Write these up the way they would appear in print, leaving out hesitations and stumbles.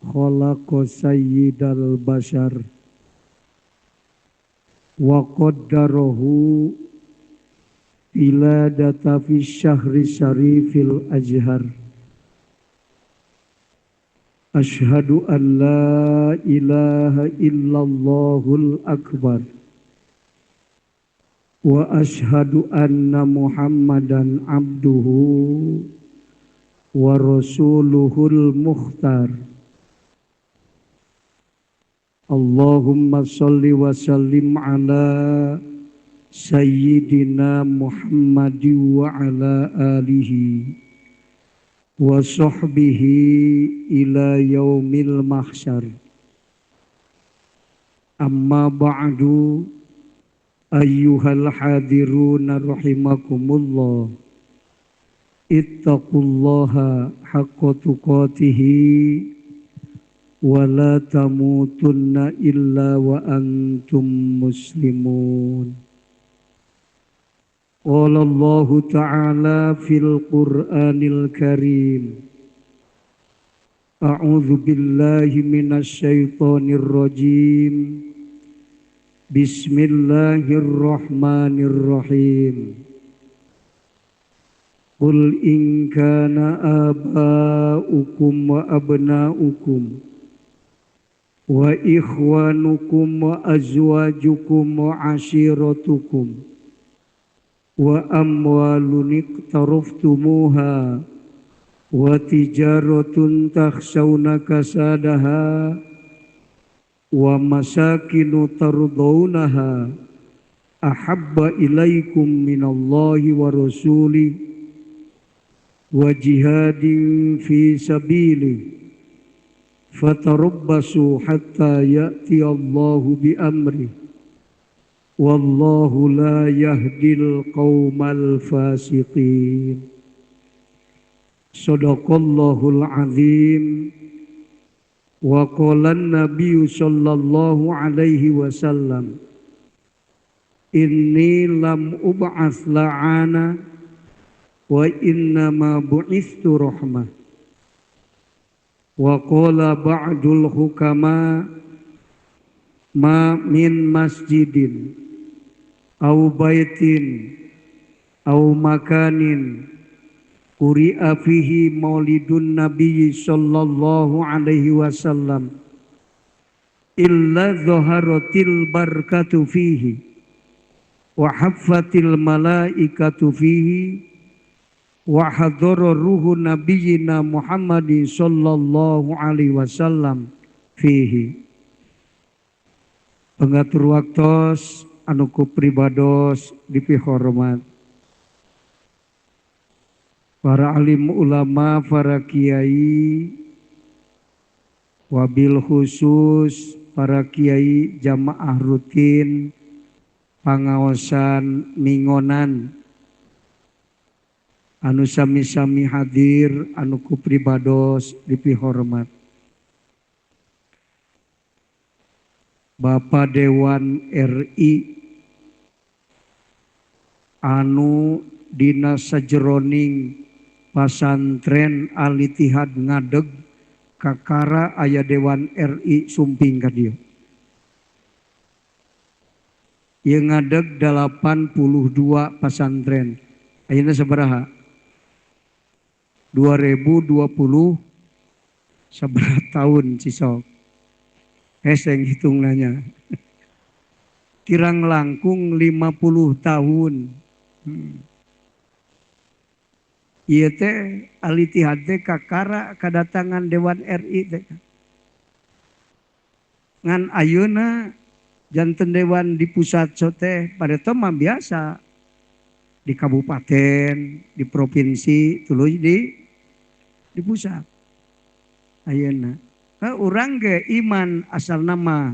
Khalaqa sayyidal bashar wa qaddarahu iladata fi syahri syarifil azhar. Ashhadu an la ilaha illallahul akbar wa ashhadu anna Muhammadan abduhu wa rasuluhul mukhtar. Allahumma salli wa sallim ala sayyidina Muhammadi wa ala alihi wa sahbihi ila yaumil mahsyar. Amma ba'du, ayyuhal hadiruna rahimakumullah. Ittaqullaha haqqa tuqatihi wa la tamutunna illa wa antum muslimun. Qala Allahu ta'ala fil Qur'anil Karim. A'udzu billahi minasy syaithanir rajim. Bismillahirrahmanirrahim. Qul in kana aba'ukum wa abna'ukum wa ikhwanukum wa azwajukum wa ashiratukum wa amwalun iqtaraftumuha wa tijaratun takhshawna kasadaha wa masakinu tardawnaha ahabba ilaikum minallahi wa rasuli wa jihadin fi sabili fatarabbasu hatta ya'ti Allahu bi amri wallahu la yahdil qaumal fasiqin. Sadaqallahul azim. Wa qala an-nabiyyu sallallahu alaihi wasallam, inni lam ub'ats la'ana wa innama bu'istu rahmah. Wa qala ba'dul hukama, ma min masjidin au baitin au makanin quri'a fihi maulidun nabiyyi sallallahu alaihi wasallam illa dhaharatil barakatu fihi wa haffatil malaikatu fihi wa hadara ruhu nabiyyina Muhammadin sallallahu alaihi wasallam fihi. Pengatur waktos anu ku pribados dipihormat para alim ulama, para kiai, wabil khusus para kiai jamaah rutin pangaosan mingonan anu sami-sami hadir anu ku pribados dipihormat Bapak Dewan RI anu dina sajeroning pasantren Al-Ittihad ngadeg kakara aya Dewan RI sumping ka dieu. Ieu ngadeg 82 pasantren. Ayeuna sabaraha? 2020 sabaraha tahun cisok. Hese ngitung nanya. Kirang langkung 50 tahun. Ieu teh Al-Ittihad teh kakara kadatangan Dewan RI teh. Ngan ayeuna janten dewan di pusat teh pada teh mah biasa di kabupaten, di provinsi, tuluy di pusat. Ayeuna ka urang ge iman asal nama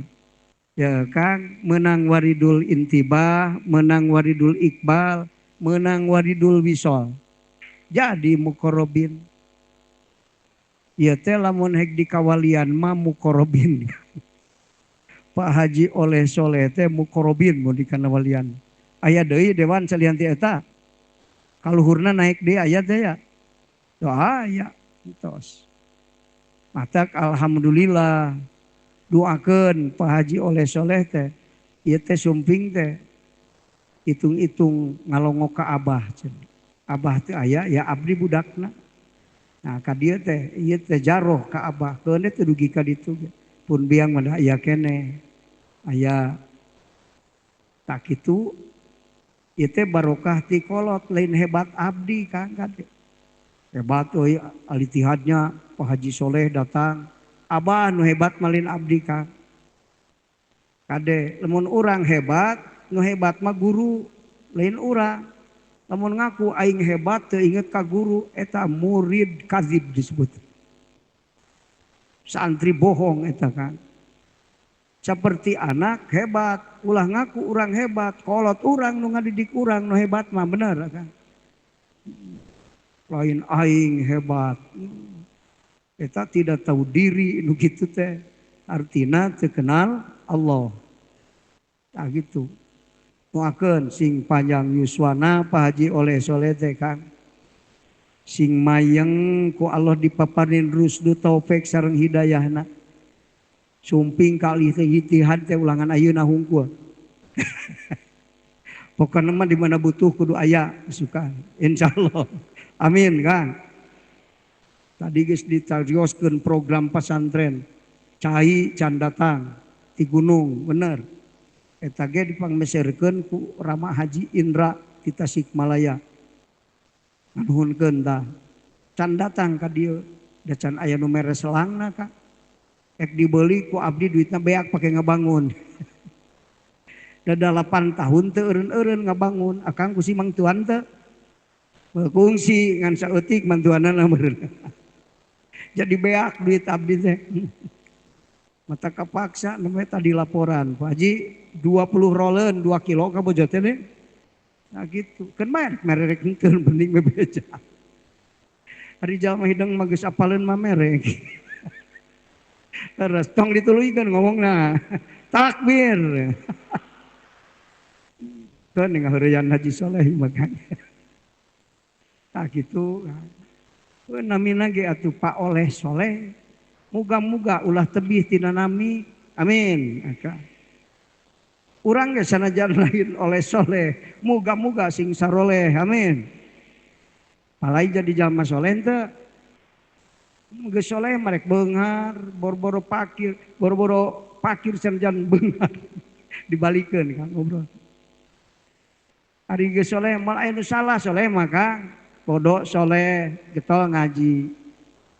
ya Kang menang waridul intibah, menang waridul iqbal, menang waridul wisol. Jadi mukorobin. Ieu teh lamun hek di kawalian mah mukorobin. Pak Haji Oleh Soleh teh mukorobin mun di kanawalian. Aya deui dewan salian ti eta. Kaluhurna naik deui aya teh ya. Doa aya entos. Matak alhamdulillah doakeun Pak Haji Oleh Soleh teh ieu teh sumping teh hitung-hitung ngalongok ka abah cenah. Abah teh aya ya abdi budakna. Nah ka dieu teh ieu teh jaroh ka abah keun teh dugi ka ditu ge. Pun biang mah aya keneh. Aya tak kitu ieu teh barokah ti kolot lain hebat abdi Kang kade. Hebat euy al-ittihadnya Pak Haji Soleh datang. Abah nu hebat malin abdi Kang. Kade lamun urang hebat, nu hebat mah guru lain urang. Lamun ngaku aing hebat teu inget ka guru eta murid kadzib disebut. Santri bohong eta kan. Seperti anak hebat, ulah ngaku urang hebat, kolot urang nu ngadidik urang nu hebat mah bener kan. Lain aing hebat. Eta tidak tahu diri nu kitu teh. Artina teu kenal Allah. Tah gitu. Doakeun sing panjang yuswana Pak Haji Oleh Soleh teh Kang. Sing mayeng ku Allah dipaparin rusdu taufik sareng hidayahna. Sumping kali teh ijtihad teh ulangan ayeuna hungkul. Pokona mah di mana butuh kudu aya suka. Insyaallah. Amin Kang. Tadi geus ditarioskeun program pasantren. Cai can datang ti gunung bener. Eta ge dipangmeserkeun ku Rama Haji Indra di Tasikmalaya. Nganuhunkeun tah. Can datang ka dieu, da can aya nu mere selangna Kang. Ek dibeli ku abdi duitna beak pake ngabangun. Da 8 tahun teu eureun-eureun ngabangun, akang ku si mangtuan teu. Kungsi ngan saeutik mantuanana meureun. Jadi beak duit abdi teh. Mata kapaksa namanya tadi laporan Pak Haji 20 rolen 2 kilo ka bojo teh deh. Nah gitu. Keun mah merek henteu penting bebeja. Ari jalma hideng mah geus apaleun mah merek. Terus tong dituluykeun ngomongna. Takbir. Keun ngaheureyan Haji Soleh mah kan. Tah kitu. Namina ge atuh Pak Oleh Soleh. Muga-muga ulah tebih tina nami. Amin. Urang ge sanajan lain oleh soleh, muga-muga sing saroleh. Amin. Palai jadi jalma soleh teu. Geus soleh marek beunghar, boro-boro pakir, boro-boro pakir sanajan beunghar. Dibalikeun kan ngobrol. Ari geus soleh moal aya nu salah soleh maka bodoh soleh getol ngaji.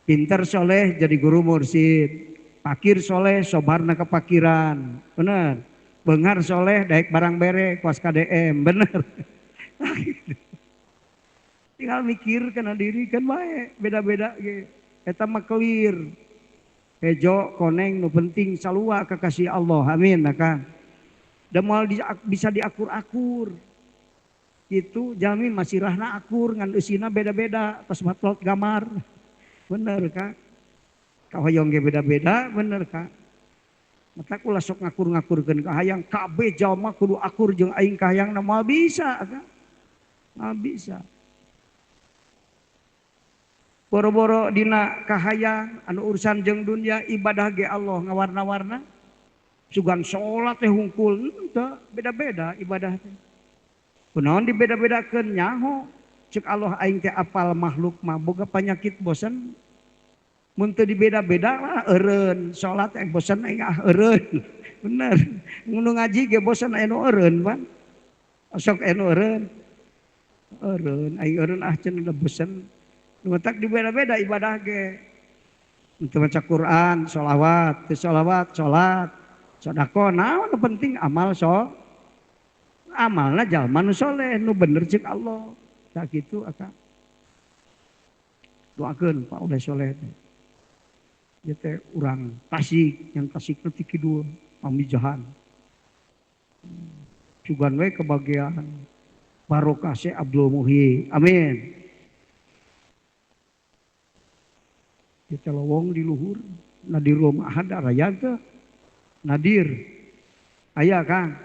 Pinter soleh jadi guru mursid, pakir soleh sobarna kepakiran, bener. Bengar soleh daek barang bere kuas KDM, bener. Tinggal mikir kana diri kan bae, beda-beda ge. Eta mah kelir. Hejo koneng nu penting salua kekasih Allah, amin maka. Da moal bisa diakur-akur. Kitu jalmi masirahna akur ngan eusina beda-beda tos matlot gamar. Bener Kak. Kahoyong ge beda-beda bener Kak. Mata ulah sok ngakur-ngakurkeun kahayang kabeh jalma kudu akur jeung aing kahayangna moal bisa Kak. Moal bisa. Boro-boro dina kahayang anu urusan jeung dunia ibadah ge Allah ngawarna-warna. Sugan salat teh hungkul henteu beda-beda ibadah teh. Kunaon dibeda-bedakeun nyaho. Cek Allah aing teh apal makhluk mah boga penyakit bosen. Mun teu dibeda-beda lah eureun, salat eh bosen aing ah eureun. Bener. Mun ngaji ge bosen aya nu eureun pan. Sok aya nu eureun. Eureun aing eureun ah cenah da bosen. Nu matak dibeda-beda ibadah ge. Mun teu maca Quran, sholawat, teu sholawat, salat, sedekah naon nu penting amal so. Amalna jalma nu soleh nu bener cek Allah. Tak gitu akak. Doakeun Pak Oleh Soleh teh. Ieu teh urang Tasik, yang Tasik teh ti kidul pamijahan. Sugan we kebagian barokah Syekh Abdul Muhyi. Amin. Ieu teh lowong di luhur, Nadirul Ma'had araya teh. Nadir. Aya Kang.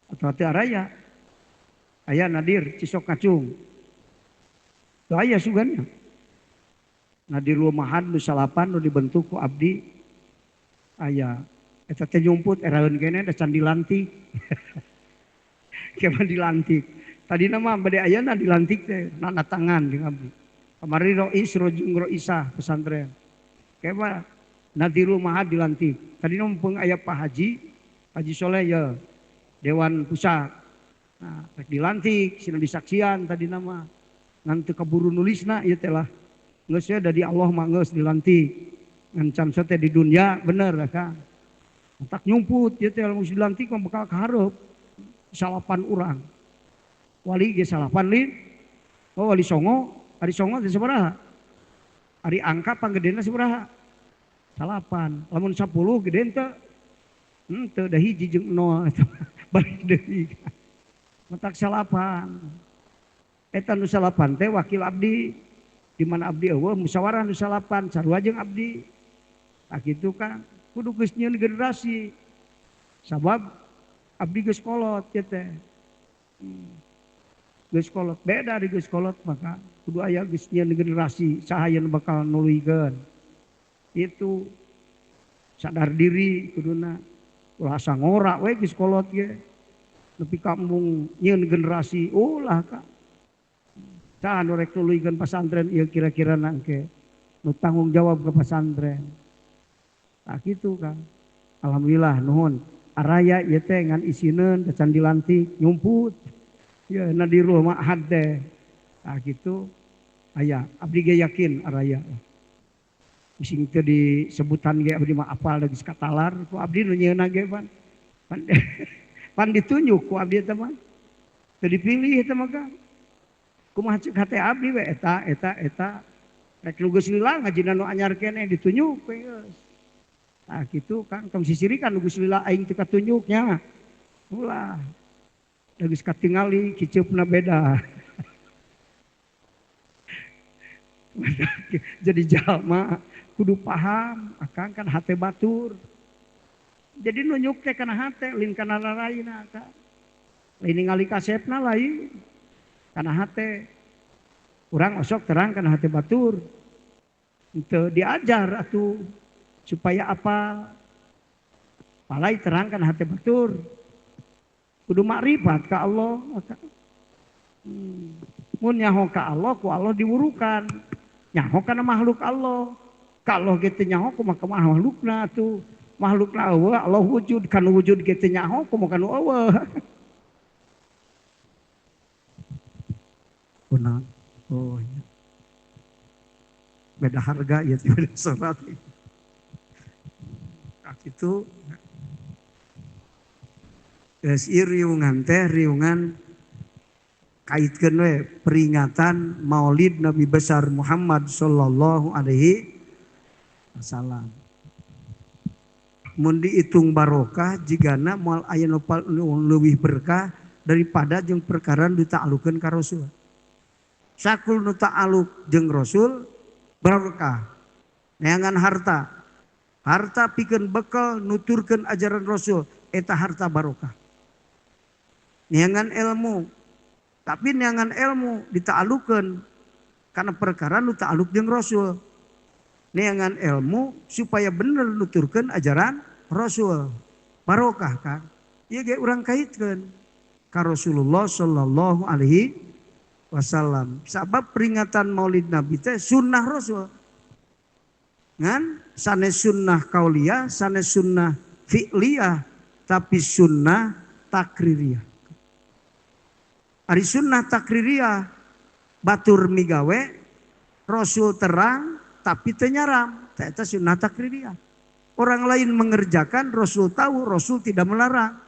Atau teh araya. Aya Nadir Cisok Kacung. Teu aya sugannya. Nadirul Ma'had nu salapan nu dibentuk ku abdi aya eta teh nyumput eraeun keneh da can dilantik. Keman dilantik. Tadina mah bade ayana dilantik teh nanda tangan jeung abdi. Kamari rois jeung roisah pesantren. Kema Nadirul Ma'had dilantik. Tadina mumpung aya Pak Haji, Haji Soleh ya Dewan Pusat. Nah, rek dilantik sina disaksian tadina mah. Ngan teu kaburu nulisna ieu teh lah. Geus ya dari Allah mah geus dilantik. Ngan can teh di dunia bener kan. Tak nyumput ieu teh lamun dilantik mah bakal kahareup. Salapan urang. Wali ge salapan lin. Oh wali songo, ari songo teh sabaraha? Ari angka panggedena sabaraha? Salapan. Lamun 10 gede teu. Henteu da hiji jeung 0 balik deui. Matak salapan. Eta nu salapan teh wakil abdi. Di mana abdi eueuh musyawarah nu salapan sarua jeung abdi. Tah kitu kan kudu geus nyieun generasi. Sabab abdi geus kolot ieu teh. Geus kolot beda di geus kolot maka kudu aya geus nyieun generasi saha anu bakal nuluykeun. Itu sadar diri kuduna ulah asa ngora we geus kolot ge. Nepi ka embung nyieun generasi ulah ka. Saha nu rek nuluykeun pasantren ieu kira-kira nangke nu tanggung jawab ke pesantren. Tah kitu kan. Alhamdulillah nuhun. Araya ieu teh ngan isineun can dilantik nyumput. Ya Nadirul Ma'had teh. Tah kitu aya abdi ge yakin araya. Bising teu disebutan ge abdi mah apal da geus katalar ku abdi nu nyieunna ge pan. Pan ditunjuk ku abdi teh mah. Teu dipilih teh mah kan. Kumaha ceuk hate abdi we eta eta eta rek nu geus lila ngajina nu anyar keneh ditunjuk we geus. Tah kitu kan tong sisirikan nu geus lila aing teu katunjuknya. Ulah. Da geus katingali kiceupna beda. Jadi jalma kudu paham akang kan hate batur. Jadi nunjuk teh kana hate lain kana laraina ka. Lain ningali kasepna lain kana hate. Urang osok terang kana hate batur. Henteu diajar atuh supaya apa? Palai terang kana hate batur. Kudu makrifat ka Allah. Mun nyaho ka Allah ku Allah diwurukan. Nyaho kana makhluk Allah. Kalau gitu nyaho kumaha makhlukna atuh. Makhlukna eueuh Allah wujud kan wujud gitu nyaho kumaha nu eueuh. Kunaon? Oh iya. Beda harga ya beda surat. Nah, itu geus ieu riungan teh riungan kaitkeun we peringatan Maulid Nabi besar Muhammad sallallahu alaihi wasallam. Mun diitung barokah jigana moal aya nu leuwih berkah daripada jeung perkara nu dita'allukeun ka Rasul. Sakul nu ta'alluq jeung Rasul barokah. Neangan harta. Harta pikeun bekal nuturkeun ajaran Rasul eta harta barokah. Neangan ilmu. Tapi neangan ilmu dita'allukeun kana perkara nu ta'alluq jeung Rasul. Neangan ilmu supaya bener nuturkeun ajaran Rasul. Barokah kan. Ieu ge urang kaitkeun ka Rasulullah sallallahu alaihi wasallam. Sabab peringatan Maulid Nabi teh sunnah Rasul. Ngan sanes sunnah kauliyah, sanes sunnah fi'liyah, tapi sunnah takririyah. Ari sunnah takririyah batur migawe Rasul terang tapi teu nyaram, eta sunnah takririyah. Orang lain mengerjakan, Rasul tahu, Rasul tidak melarang.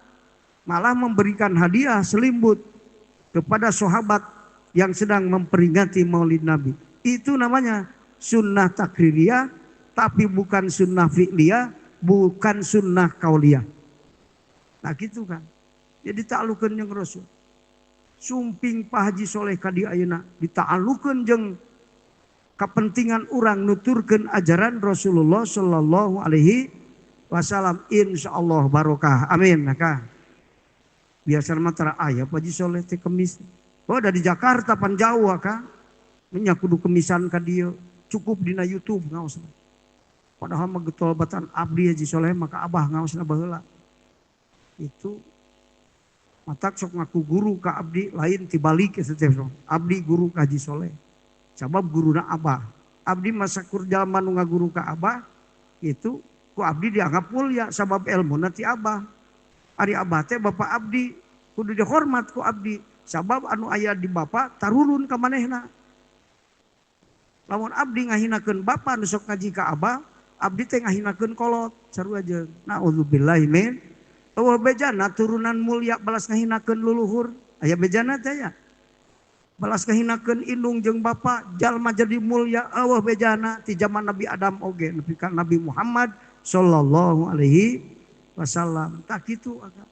Malah memberikan hadiah selimbut kepada sahabat yang sedang memperingati Maulid Nabi. Itu namanya sunnah takririyah, tapi bukan sunnah fi'liyah, bukan sunnah kauliyah. Nah gitu kan. Jadi ta'alukeun jeung Rasul. Sumping Pak Haji Soleh ka dieu ayeuna dita'alukeun jeung kepentingan urang nuturkeun ajaran Rasulullah sallallahu alaihi wasallam, insyaallah barokah. Amin. Nah, kan. Biasa mah tara aya Pak Haji Soleh teh kemis. Oh dari Jakarta pan jauh kan. Nya kudu kemisan ka dieu. Cukup dina YouTube ngaosna. Padahal mah getol batan abdi Haji Soleh maka abah ngaosna baheula. Itu matak sok ngaku guru ka abdi lain tibalik eta teh. Abdi guru ka Haji Soleh. Sabab guruna abah. Abdi mah sakur jalma nu ngaguru ka abah itu ku abdi dianggap mulia sabab elmuna ti abah. Ari abah teh bapak abdi kudu dihormat ku abdi sabab anu aya di bapak tarurun ka manehna. Lamun abdi ngahinakeun bapak nu sok ngaji ka abah, abdi teh ngahinakeun kolot sarua jeung. Naudzubillahi min eueuh bejana turunan mulia balas ngahinakeun luluhur. Aya bejana teh ya. Balas ngahinakeun indung jeung bapak jalma jadi mulia eueuh bejana ti zaman Nabi Adam oge nepi ka Nabi Muhammad sallallahu alaihi wasallam. Tak kitu akang.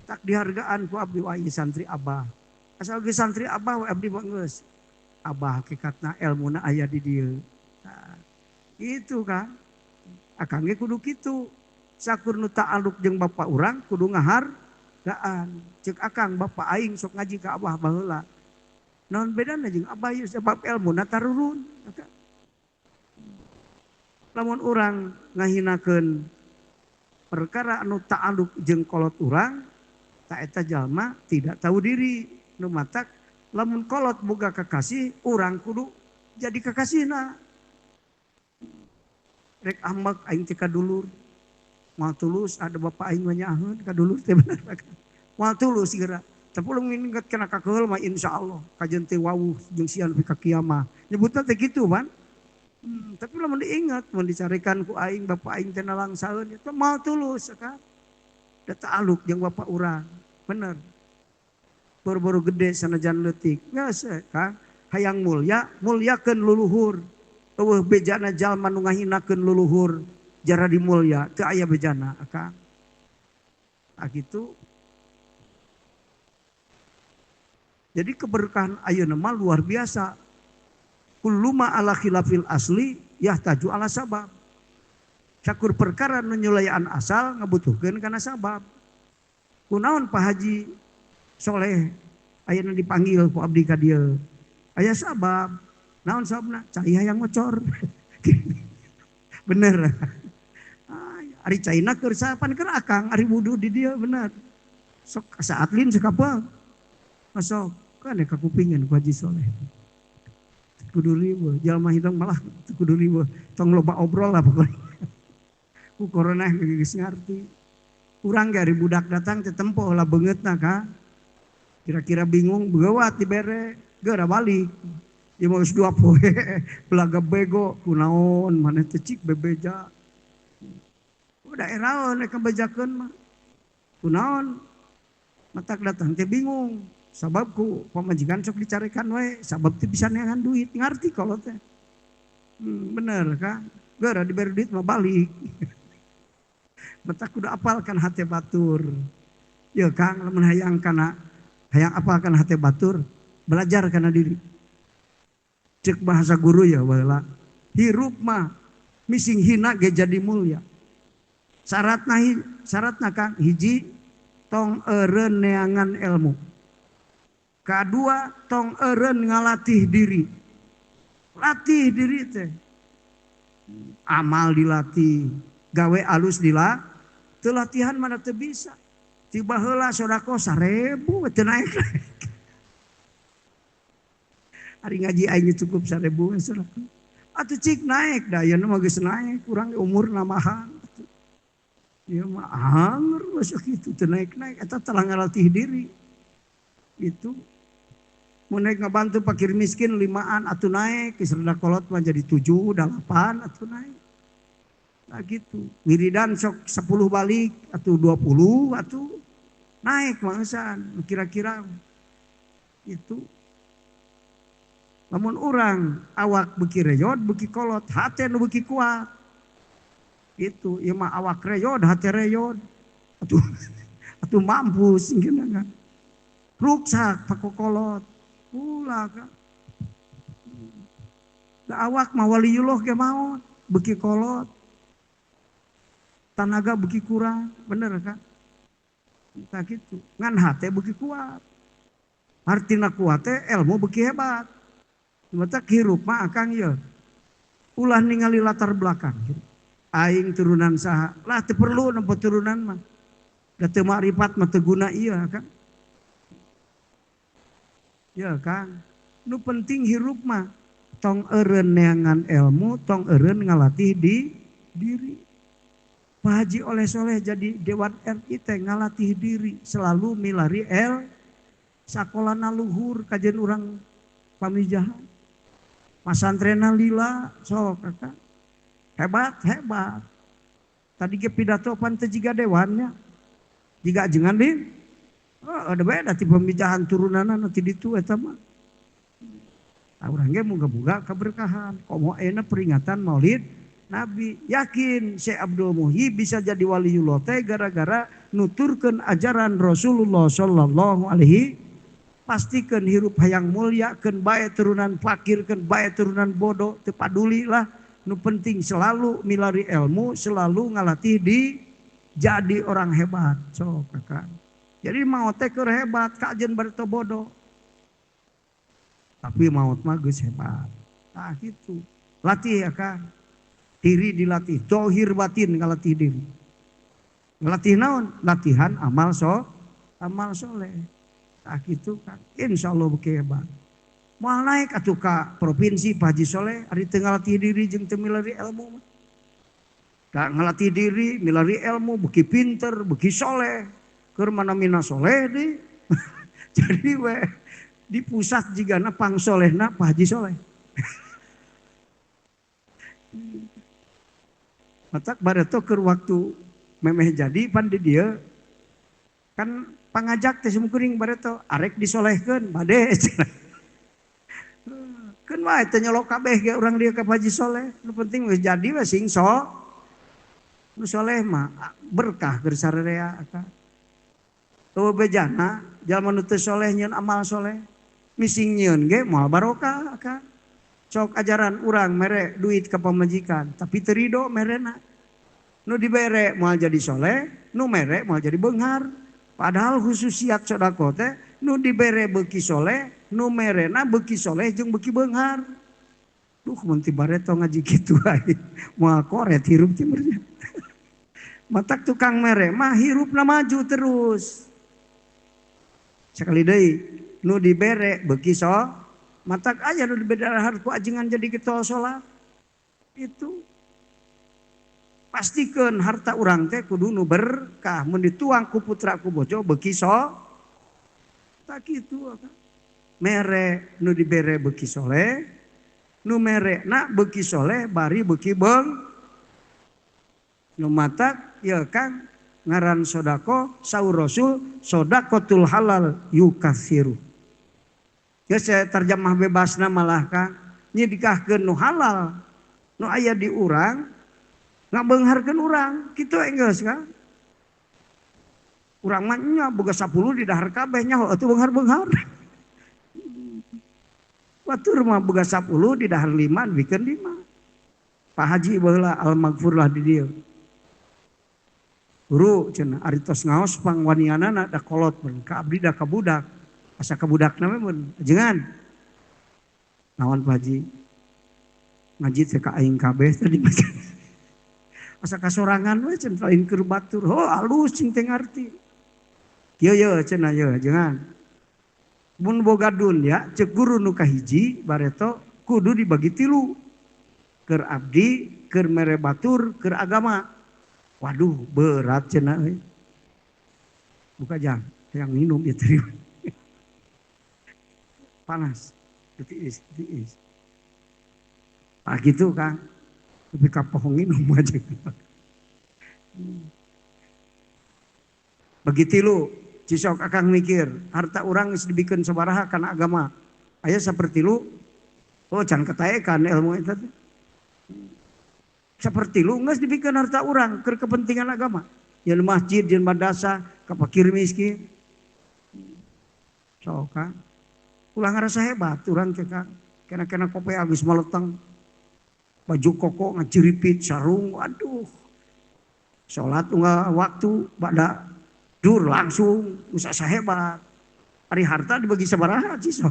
Tak dihargaan ku abdi wa santri abah. Asal ge santri abah we abdi mah geus. Abah hakikatna elmuna aya di dieu. Nah, itu kan. Akang ge kudu kitu. Sakur nu ta'aluk jeung bapak urang kudu ngahargaan. Ceuk akang bapak aing sok ngaji ka abah baheula. Naon bedana jeung abah ieu sebab elmuna tarurun. Lamun urang ngahinakeun perkara anu ta'aluk jeung kolot urang, ta eta jalma tidak tahu diri. Nu matak lamun kolot boga kekasih, urang kudu jadi kekasihna. Rek ambek aing teh ka dulur. Moal tulus ada bapak aing mah nyaaheun ka dulur teh bener. Moal tulus geura. Tapi lamun inget kana kakeul mah insyaallah kajeun teh wawuh jeung sian nepi ka kiamah. Nyebutna teh kitu pan. Tapi lamun diingat mun dicarikan ku aing bapak aing teh nalangsaeun eta moal tulus kan. Da ta'aluk jeung bapak urang. Bener. Baru-baru gede sanajan leutik. Geus Kang, hayang mulia, mulyakeun luluhur. Eueuh bejana jalma nu ngahinakeun luluhur jara dimulya, teu aya bejana Kang. Tah kitu. Jadi keberkahan ayeuna mah luar biasa. Kullu ma ala khilafil asli yahtaju ala sabab. Sakur perkara nu nyulayaan asal ngabutuhkeun kana sabab. Kunaon Pak Haji Soleh ayeuna dipanggil ku abdi ka dieu. Aya sabab. Naon sababna? Cai hayang ngocor. Bener. Ari caina keur sapan keur akang ari wudu di dieu bener. Sok saat lin sakapal. Masuk kan ka kupingan ku Haji Soleh. Kudu riweuh, jalma hidung malah kudu riweuh. Tong loba obrol lah pokoknya. Ku corona geus ngarti. Urang ge ari budak datang teh tempo lah beungeutna ka. Kira-kira bingung beugeuwat dibere, geura balik. Ieu mah geus 2 poe belaga bego kunaon maneh teh cik bebeja. Udah eraeun rek bejakeun mah. Kunaon? Matak datang teh bingung. Sabab ku pamajikan sok dicarekan we, sabab teh bisa neangan duit, ngarti kalau teh. Bener kan? Geura dibere duit mah balik. Matak kudu apalkan hate batur. Ya Kang, lamun hayang kana hayang apalkan hate batur, belajar kana diri. Cek bahasa guru ya baheula. Hirup mah mising hina ge jadi mulia. Syaratna Kang hiji tong eureun neangan ilmu. Kadua tong eureun ngalatih diri. Latih diri teh. Amal dilatih, gawe alus dilatih. Teu latihan mana teu bisa. Tiba heula sedekah 1000 teu naek-naek. Ari ngaji aing cukup 1000 we sedekah. Atuh cik naek da ayeuna mah geus naek urang umur namahan. Ieu mah anger geus kitu teu naek-naek eta telah ngalatih diri. Itu mun naik ngabantu fakir miskin 5an atuh naek geus rada kolot mah jadi 7, 8 atuh naek. Nah gitu. Wiridan sok 10 balik atau 20 atau naik mangsan kira-kira itu. Lamun urang awak beuki reyod beuki kolot, hate nu beuki kuat. Gitu, ieu mah awak reyod, hate reyod. Atuh atuh mampus geuna kan. Ruksak pakokolot. Ulah ka. Da awak mah waliyullah ge maot, beuki kolot. Tanaga beuki kurang, bener kan? Tah kitu. Ngan hate beuki kuat. Hartina kuat teh ilmu beuki hebat. Matak hirup mah akang ye. Ulah ningali latar belakang. Aing turunan saha. Lah teu perlu nempo turunan mah. Da teu makrifat mah teu guna ieu Kang. Ya Kang. Nu penting hirup mah tong eureun neangan ilmu, tong eureun ngalatih di diri. Pak Haji Oleh Soleh jadi Dewan RI teh ngalatih diri selalu milari el sakolana luhur kajian urang Pamijahan. Pasantrena lila sok kakak. Hebat, hebat. Tadi ge pidato pan teu jiga dewannya. Jiga ajengan di. Oh, ada beda ti Pamijahan turunanna ti ditu eta mah. Nah, urang ge moga-moga keberkahan. Komo ayeuna peringatan Maulid Nabi. Yakin Syekh Abdul Muhyi bisa jadi waliullah teh gara-gara nuturkeun ajaran Rasulullah sallallahu alaihi. Pastikan hirup hayang mulia, keun bae turunan fakir, keun bae turunan bodoh, teu paduli lah. Nu penting selalu milari ilmu, selalu ngalatih di jadi orang hebat. Sok kakak. Jadi maot teh keur hebat, kajen bari teu bodoh. Tapi maot mah geus hebat. Tah kitu. Latih ya Kang. Diri dilatih, dohir batin ngalatih diri. Ngalatih naon? Latihan amal amal soleh. Tah kitu Kang. Insyaallah beuki hebat. Moal naik atuh ka provinsi Pak Haji Soleh ari teu ngalatih diri jeung teu milari ilmu mah. Da ngalatih diri, milari ilmu, beuki pinter, beuki soleh. Keur mana mina soleh di. Jadi we di pusat jigana pangsolehna Pak Haji Soleh. Matak bareto keur waktu memeh jadi pan di dieu kan pangajak teh simkuring bareto arek disolehkeun bade. Keun wae teh nyolok kabeh ge urang dieu ka Pak Haji Soleh. Nu penting geus jadi we sing so. Nu soleh mah berkah keur sarerea ka. Eueuh bejana jalma nu teu soleh nyieun amal soleh. Mising nyieun ge moal barokah ka. Sok ajaran urang mere duit ka pamajikan tapi teu rido merena. Nu dibere moal jadi soleh, nu mere moal jadi beunghar. Padahal khususiat sedekah teh nu dibere beuki soleh, nu merena beuki soleh jeung beuki beunghar. Duh mun ti bareto ngaji kitu aing. Moal koret hirup teh meureun. Matak tukang mere mah hirupna maju terus. Sekali deui nu dibere beuki so, matak aya nu dibere dahar ku ajengan jadi getol salat. Itu pastikeun harta urang teh kudu nu berkah, mun dituang ku putra ku bojo beuki so. Tak kitu aka. Mere nu dibere beuki soleh, nu mere na beuki soleh bari beuki beung. Nu matak ya Kang ngaran sodako saur Rasul sodakotul halal yukafiru. Ya saya terjemah bebasna malah Kang nyidikahkeun nu halal nu aya di urang ngabeungharkeun urang kitu enggeus Kang. Urang mah nya boga 10 di dahar kabeh nya atuh beunghar-beunghar. Batur mah boga 10 di dahar 5 bikeun 5. Pak Haji baheula al-maghfurlah di dieu. Guru cenah ari tos ngaos pangwanianana da kolot mun ka abdi da kabudak. Asa kabudakna we mun ajengan. Naon Pak Haji? Ngaji teh ka aing kabeh tadi. Asa kasorangan we cenah lain keur batur. Oh alus cing teh ngarti. Kieu ye cenah ye ajengan. Mun boga dunya ceuk guru nu kahiji bareto kudu dibagi tilu. Keur abdi, keur mere batur, keur agama. Waduh berat cenah euy. Buka jang, yang minum ya terima. Panas, tiis, tiis. Ah gitu Kang. Tapi kapohong minum aja. Bagi tilu, cisok akang mikir, harta urang geus dibikeun sabaraha kana agama. Aya saperti lu, oh can ketaekan ilmu eta teh. Seperti lu geus dibikeun harta urang keur kepentingan agama. Jeung masjid, jeung madrasah, ka fakir miskin. Sok Kang. Ulah ngarasa hebat urang teh Kang. Kena-kena kope geus maleteng. Baju koko ngaciripit sarung, waduh. Salat unggal waktu bada dur langsung geus asa hebat. Ari harta dibagi sabaraha cisok.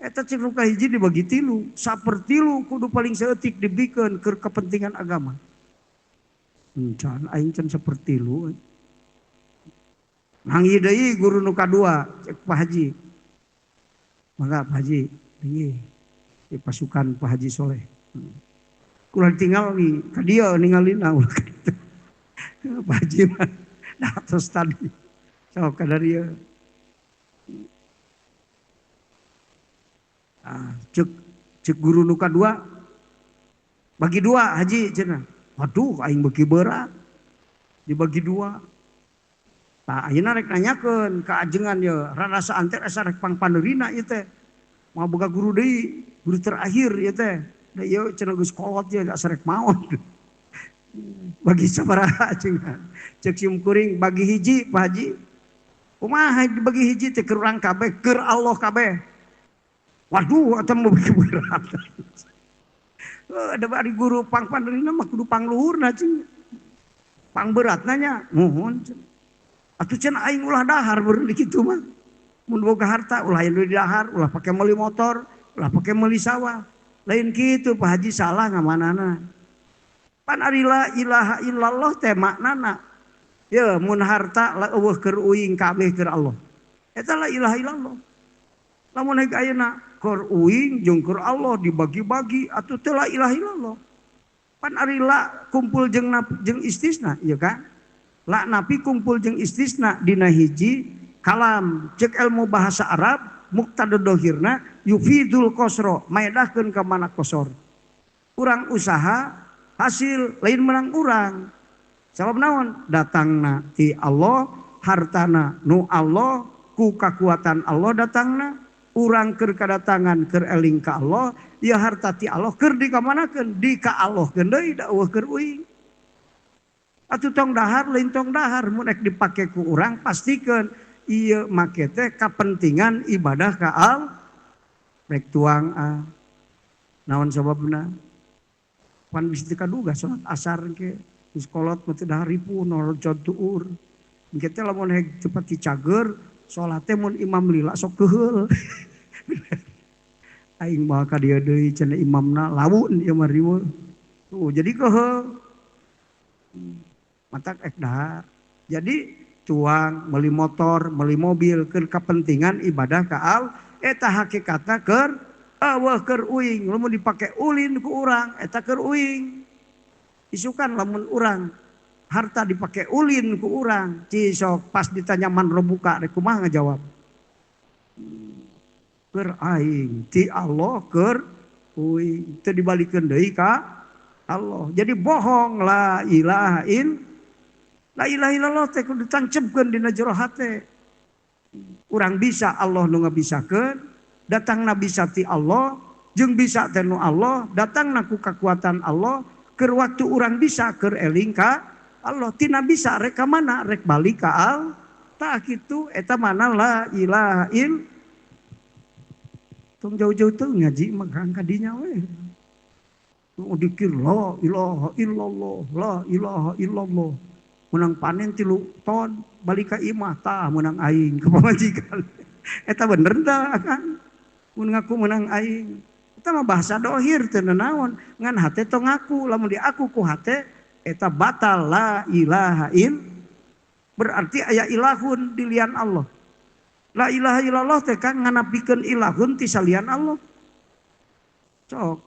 Eta cek nu kahiji dibagi tilu, sapertilu kudu paling saeutik dibikeun keur kepentingan agama. Encan aing can sapertilu. Manggih deui guru nu kadua cek Pak Haji. Mangga Pak Haji, deui di pasukan Pak Haji Soleh. Ulah tinggal nih, ka dieu ningalina ulah ka ditu. Pak Haji mah datos tadi. Sok ka dieu. Ah, cek guru nu kadua bagi dua haji cenah. Waduh aing beuki berat. Dibagi dua. Tah ayeuna rek nanyakeun ka ajengan ye, rarasa anter asa rek pangpaneurina ieu teh. Moal boga guru deui, guru terakhir ieu teh. Da ieu cenah geus kolot ye asa rek maot. Bagi sabaraha ajengan. Cek sim kuring bagi hiji Pak Haji. Kumaha dibagi hiji teh keur urang kabeh, keur Allah kabeh. Waduh, atau mau bikin berat. Ada bari guru pangpaneurina mah kudu pangluhurna cing. Pangberatna nya, muhun cing. Atuh cenah aing ulah dahar beureun kitu mah. Mun boga harta ulah aya nu didahar, ulah pake meuli motor, ulah pake meuli sawah. Lain kitu Pak Haji salah ngamanana. Pan ari la ilaha illallah teh maknana. Ye mun harta la eueuh keur uing kabeh keur Allah. Eta la ilaha illallah. Lamun heg ayeuna keur uing jeung keur Allah dibagi-bagi atuh teu la ilaha illallah. Pan ari la kumpul jeung jeung istisna ieu kan. La napi kumpul jeung istisna dina hiji kalam cek ilmu bahasa Arab muqtada dohirna yufidul qasra maedahkeun ka mana qasar. Urang usaha hasil lain menang urang. Sabab naon? Datangna ti Allah, hartana nu Allah, ku kakuatan Allah datangna. Urang keur kadatangan keur eling ka Allah, ieu harta ti Allah keur dikamanakeun? Di ka Allah keun deui da eueuh keur uing. Atuh tong dahar lain tong dahar mun rek dipake ku urang pastikeun ieu make teh kapentingan ibadah ka Allah. Rek tuang ah. Naon sababna? Pan bisi teu kaduga salat asar ke geus kolot mah teu dahar ripuh nolocod tuur. Engke teh lamun heg teu pati cager salat teh mun imam lila sok keuheul. Aing mah ka dieu deui cenah imamna lamun ieu mah riweuh. Tuh jadi keuheul. Matak ek dahar. Jadi tuang meuli motor, meuli mobil keur kapentingan ibadah ka Allah eta hakikatna keur eueuh keur uing. Lamun dipake ulin ku urang eta keur uing. Isukan lamun urang harta dipake ulin ku urang, cisok pas ditanya man robuka rek kumaha ngajawab? Keur aing ti Allah keur uing teu dibalikeun deui ka Allah. Jadi bohong la ilaha la ilaha illallah teh kudu ditancepkeun dina jero hate. Urang bisa Allah nu ngabisakeun, datangna bisa ti Allah, jeung bisa teh nu Allah, datangna ku kakuatan Allah, keur waktu urang bisa keur eling ka Allah. Tina bisa rek ka mana? Rek balik ka Allah. Tah kitu eta mana la ilaha il. Tong jauh-jauh teu ngaji mah kang ka dinya we. Nu dikir la ilaha illallah, la ilaha illallah. Menang panen 3 ton balik ka imah tah menang aing ka pamajikan. Eta bener tah kan? Mun ngaku menang aing. Eta mah bahasa dohir teu nanaon, ngan hate tong ngaku, lamun diaku ku hate eta batal la ilaha il. Berarti aya ilahun di lian Allah. La ilaha illallah teh kan nganapikeun ilahun ti salian Allah. Sok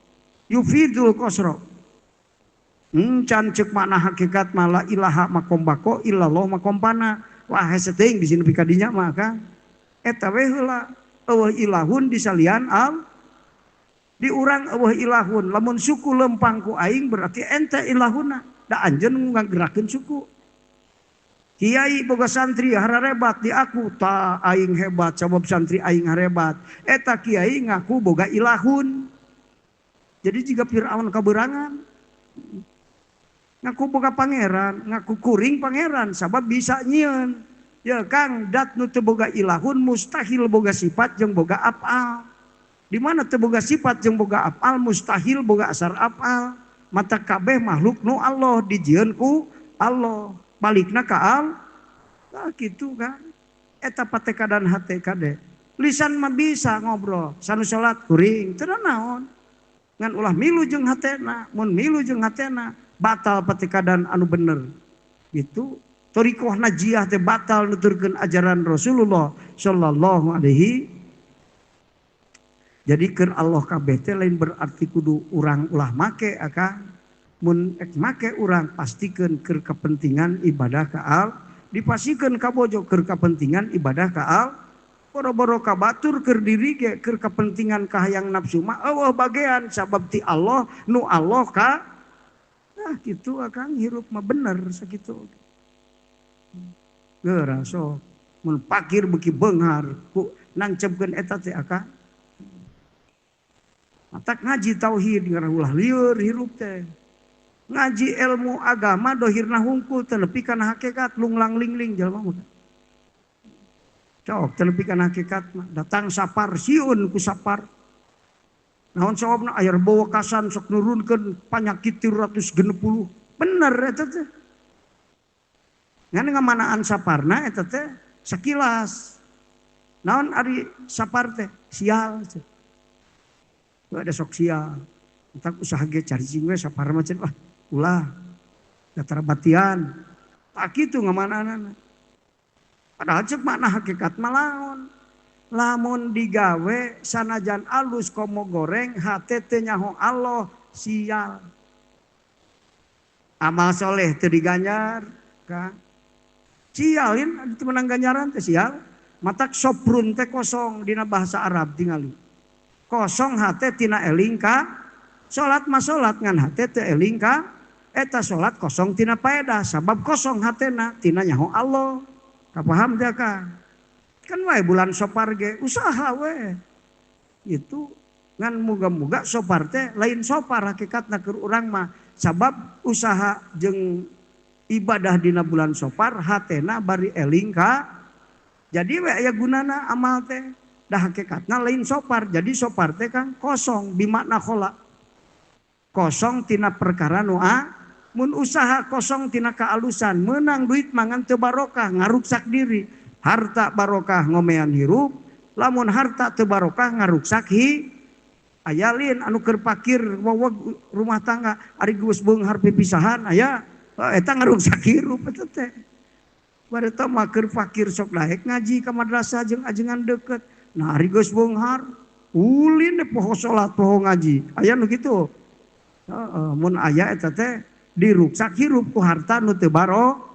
yufidul qasra. Can ceuk makna hakikat mah la ilaha makom bako illallah makom pana. Wah hese teuing di sini pika dinya mah kan. Eta we heula eueuh ilahun di salian al. Di urang eueuh ilahun, lamun suku lempang ku aing berarti ente ilahuna. Da anjeun ngagerakeun suku. Kiai boga santri hararebat diaku ta aing hebat sabab santri aing harebat. Eta kiai ngaku boga ilahun. Jadi jika Fir'aun kaberangan ngaku boga pangeran, ngaku kuring pangeran sabab bisa nyieun. Ya Kang, dat nu teu boga ilahun mustahil boga sifat jeung boga afal. Di mana teu boga sifat jeung boga afal mustahil boga asar afal. Mata kabeh makhluk nu Allah dijieun ku Allah. Balikna ka al. Nah, gitu kan. Eta patekadan hate kade. Lisan mah bisa ngobrol, sanu salat kuring, teu naon. Ngan ulah milu jeung hatena, mun milu jeung hatena batal patikadan anu bener. Gitu. Thariqah najiyah teh batal nuturkeun ajaran Rasulullah sallallahu alaihi. Jadi keur Allah kabeh teh lain berarti kudu urang ulah make akang. Mun ek make urang pastikeun keur kepentingan ibadah ka Allah, dipastikeun ka bojo keur kepentingan ibadah ka Allah. Boro-boro ka batur keur diri ge keur kepentingan kahayang nafsu mah eueuh bagean sabab ti Allah nu Allah ka. Nah kitu akang hirup mah bener sakitu. Geura sok mun pakir beuki beunghar ku nancebkeun eta teh akang. Matak ngaji tauhid ngarah ulah lieur hirup teh. Ngaji ilmu agama dohirna hungkul teu nepi kana hakikat lunglang lingling jelema mah. Cok teu nepi kana hakikat mah datang sapar sieun ku sapar. Naon sababna aya bawakasan sok nurunkeun panyakit 360. Bener eta teh. Ngan ngamanaan saparna eta teh sakilas. Naon ari sapar teh sial teh. Ada sok sial. Entak usaha ge cari we sapar mah cenah ulah datar batian. Tak kitu ngamanaanana. Padahal cek makna hakikat mah laon. Lamun digawe sanajan alus komo goreng hate teu nyaho Allah sial. Amal soleh teu diganjar ka. Sialin teu menang ganjaran teh sial. Matak soprun teh kosong dina bahasa Arab tingali. Kosong hate tina eling ka salat mah salat ngan hate teu eling ka eta salat kosong tina paedah sabab kosong hatena tina nyaho Allah. Kapaham teh ka? Kan wae bulan Sopar ge usaha we. Itu ngan muga-muga Sopar teh lain Sopar hakikatna keur urang mah sabab usaha jeung ibadah dina bulan Sopar hatena bari eling ka. Jadi we aya gunana amal teh. Dah hakikatna lain Sopar. Jadi Sopar teh kan kosong bimakna khola. Kosong tina perkara nu a mun usaha kosong tina kaalusan meunang duit mangan teu barokah ngaruksak diri. Harta barokah ngomean hirup, lamun harta teu barokah ngaruksak hi. Aya lin anu keur pakir weweg rumah tangga ari geus beunghar pipisahan aya eta ngaruksak hirup eta teh. Bareta mah keur fakir sok daek ngaji ka madrasah jeung ajengan deukeut. Nah ari geus beunghar ulin poho salat poho ngaji. Aya nu kitu. Heeh, mun aya eta teh diruksak hirup ku harta nu teu barokah.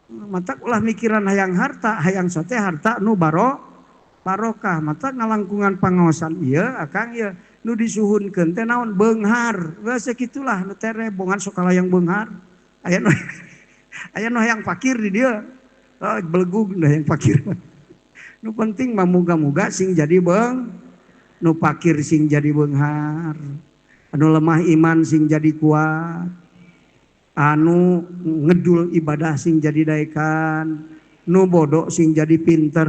Matak ulah mikiran hayang harta, hayang sote harta nu barokah. Matak ngalangkungan pangaosan ieu akang ieu nu disuhunkeun teh naon beunghar. Geus sakitulah nu tereh bongan sok hayang beunghar. Aya nu aya nu hayang fakir di dieu. Oh, belegug nu hayang fakir. Nu penting mah muga-muga sing jadi beung, nu fakir sing jadi beunghar. Anu lemah iman sing jadi kuat. Anu ngedul ibadah sing jadi daekan, nu bodoh sing jadi pinter,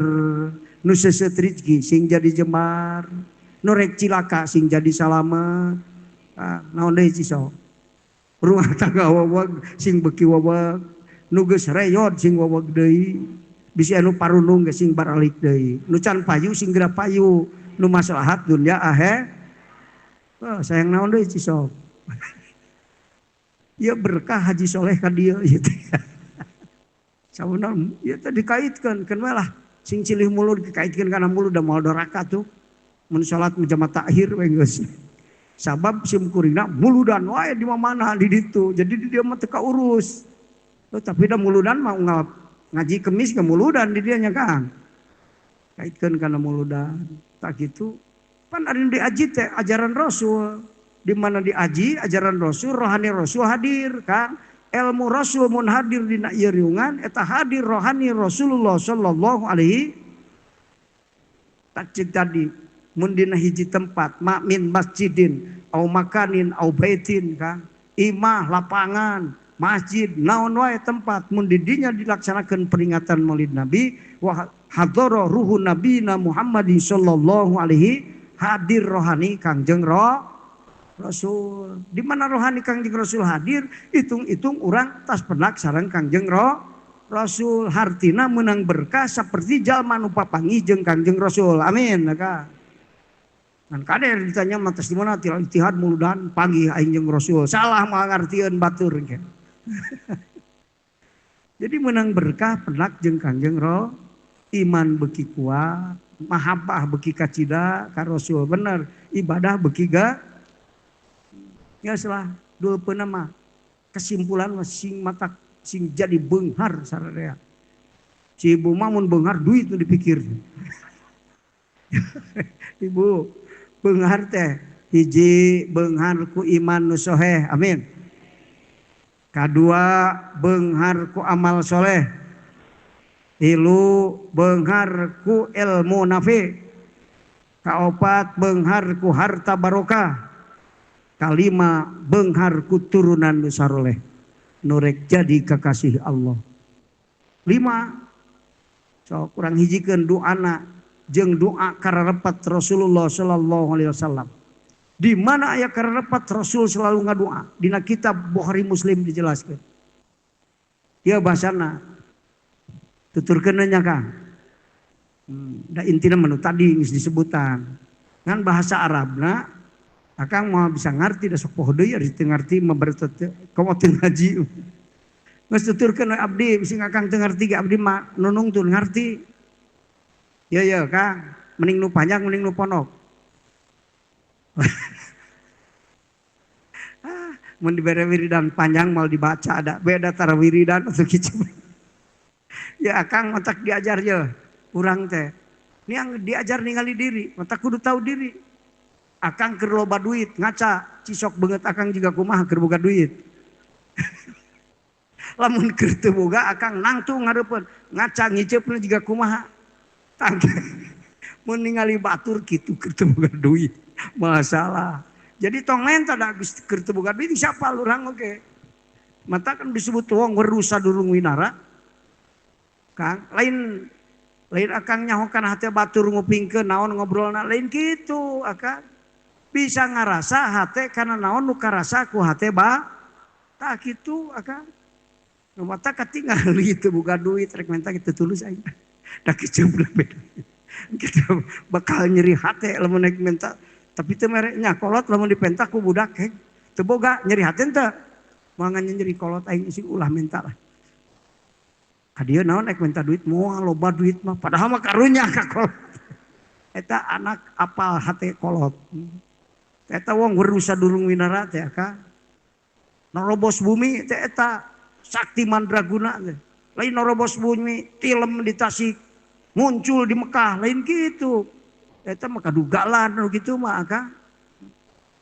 nu seset rezeki sing jadi jemar, nu rek cilaka sing jadi salamet. Ah, naon deui ciso? Rumah tangga weweg sing beuki weweg, nu geus reyod sing weweg deui, bisi anu parundung geus sing baralik deui, nu can payu sing geura payu, nu maslahat dunya ahe. Oh, sayang naon deui ciso? Ya berkah haji soleh ka dieu ieu teh. Sabenerna ieu teh dikaitkeun keun we lah sing cilih mulud dikaitkeun kana mulud da moal doraka tuh. Mun salat jama takhir we geus. Sabab sim kuringna muludan wae di mana di ditu. Jadi di dieu mah teu kaurus. Oh, tapi da muludan mah ngaji kemis ke muludan di dieu nya Kang. Kaitkeun kana muludan. Tak kitu. Pan ari diaji teh ajaran Rasul. Di mana diaji ajaran Rasul, rohani Rasul hadir Kang. Ilmu Rasul mun hadir dina ieu riungan eta hadir rohani Rasulullah sallallahu alaihi. Tak cik tadi mun dina hiji tempat makmin masjidin au makanin au baitin Kang. Imah lapangan masjid naon wae tempat mun di dinya dilaksanakeun peringatan Maulid Nabi wa hadara ruhu nabina Muhammadin sallallahu alaihi hadir rohani Kangjeng Rasul. Di mana rohani Kangjeng Rasul hadir, hitung-hitung urang tas penak sareng Kangjeng Rasul hartina menang berkah seperti jalma nu papanggih jeung Kangjeng Rasul. Amin ka. Ngan kader ditanya mah tos di mana til ijtihad muludan panggih aing jeung Rasul. Salah mah ngartieun batur ke. Jadi menang berkah penak jeung Kangjeng Ro, iman beuki kuat, mahabbah beuki kacida ka Rasul bener, ibadah beuki ga. Geus lah dulpeuna mah kesimpulan mah sing matak sing jadi beunghar sararea. Si ibu mah mun beunghar duit nu dipikir. Ibu beunghar teh hiji beunghar ku iman nu soheh, amin. Kadua beunghar ku amal soleh. Tilu beunghar ku ilmu nafi. Kaopat beunghar ku harta barokah. Kalima beunghar ku turunan nu saroleh. Nu rek jadi kekasih Allah. 5 so kurang hijikeun doana jeung doa kararepet Rasulullah sallallahu alaihi wasallam. Di mana aya kararepet Rasul selalu ngadoa. Dina kitab Bukhari Muslim dijelaskeun. Ieu bahasana tuturkeun nya Kang. Da intina mah nu tadi geus disebutan. Ngan bahasa Arabna akang mah bisa ngarti da sok poho deui ari teu ngarti mah berarti teu komo teu ngaji. Geus tuturkeun we abdi bisi akang teu ngarti ge abdi mah nunung teu ngarti. Ya ya Kang, mending nu panjang mending nu pondok. Mun dibere wiridan panjang mal dibaca ada beda tara wiridan atau kicu. Ya akang matak diajar ye urang teh. Ini yang diajar ningali diri, matak kudu tahu diri. Akang keur loba duit ngaca cisok beungeut akang juga kumaha keur boga duit. Lamun keur teu boga akang nangtung ngareupeun ngaca ngiceupna juga kumaha. Tang mun ningali batur kitu keur teu boga duit. Masalah. Jadi tong menta da geus keur teu boga duit siapa urang oge. Mata kan disebut wong weru sadurung winara. Kang lain lain akang nyaho kana hate batur ngupingkeun naon ngobrolna lain kitu akang. Bisa ngarasa hate kana naon nu karasa ku hate ba tah kitu akang. Nu mata katingali teu boga duit rek menta kitu tulus aing. Da kieu beda. Kita bakal nyeri hate lamun rek menta tapi teu mere nya kolot lamun dipentak ku budak hek. Teu boga nyeri hate teu. Moal nyeri kolot aing sing ulah minta lah. Ka dieu naon rek minta duit moal loba duit mah padahal mah karunya ka kolot. Eta anak apal hate kolot. Eta wong weru sadurung winara teh akang. Norobos bumi teh eta sakti mandraguna teh. Lain norobos bumi tilem di Tasik muncul di Mekah lain kitu. Eta mah kadugalan nu kitu mah akang.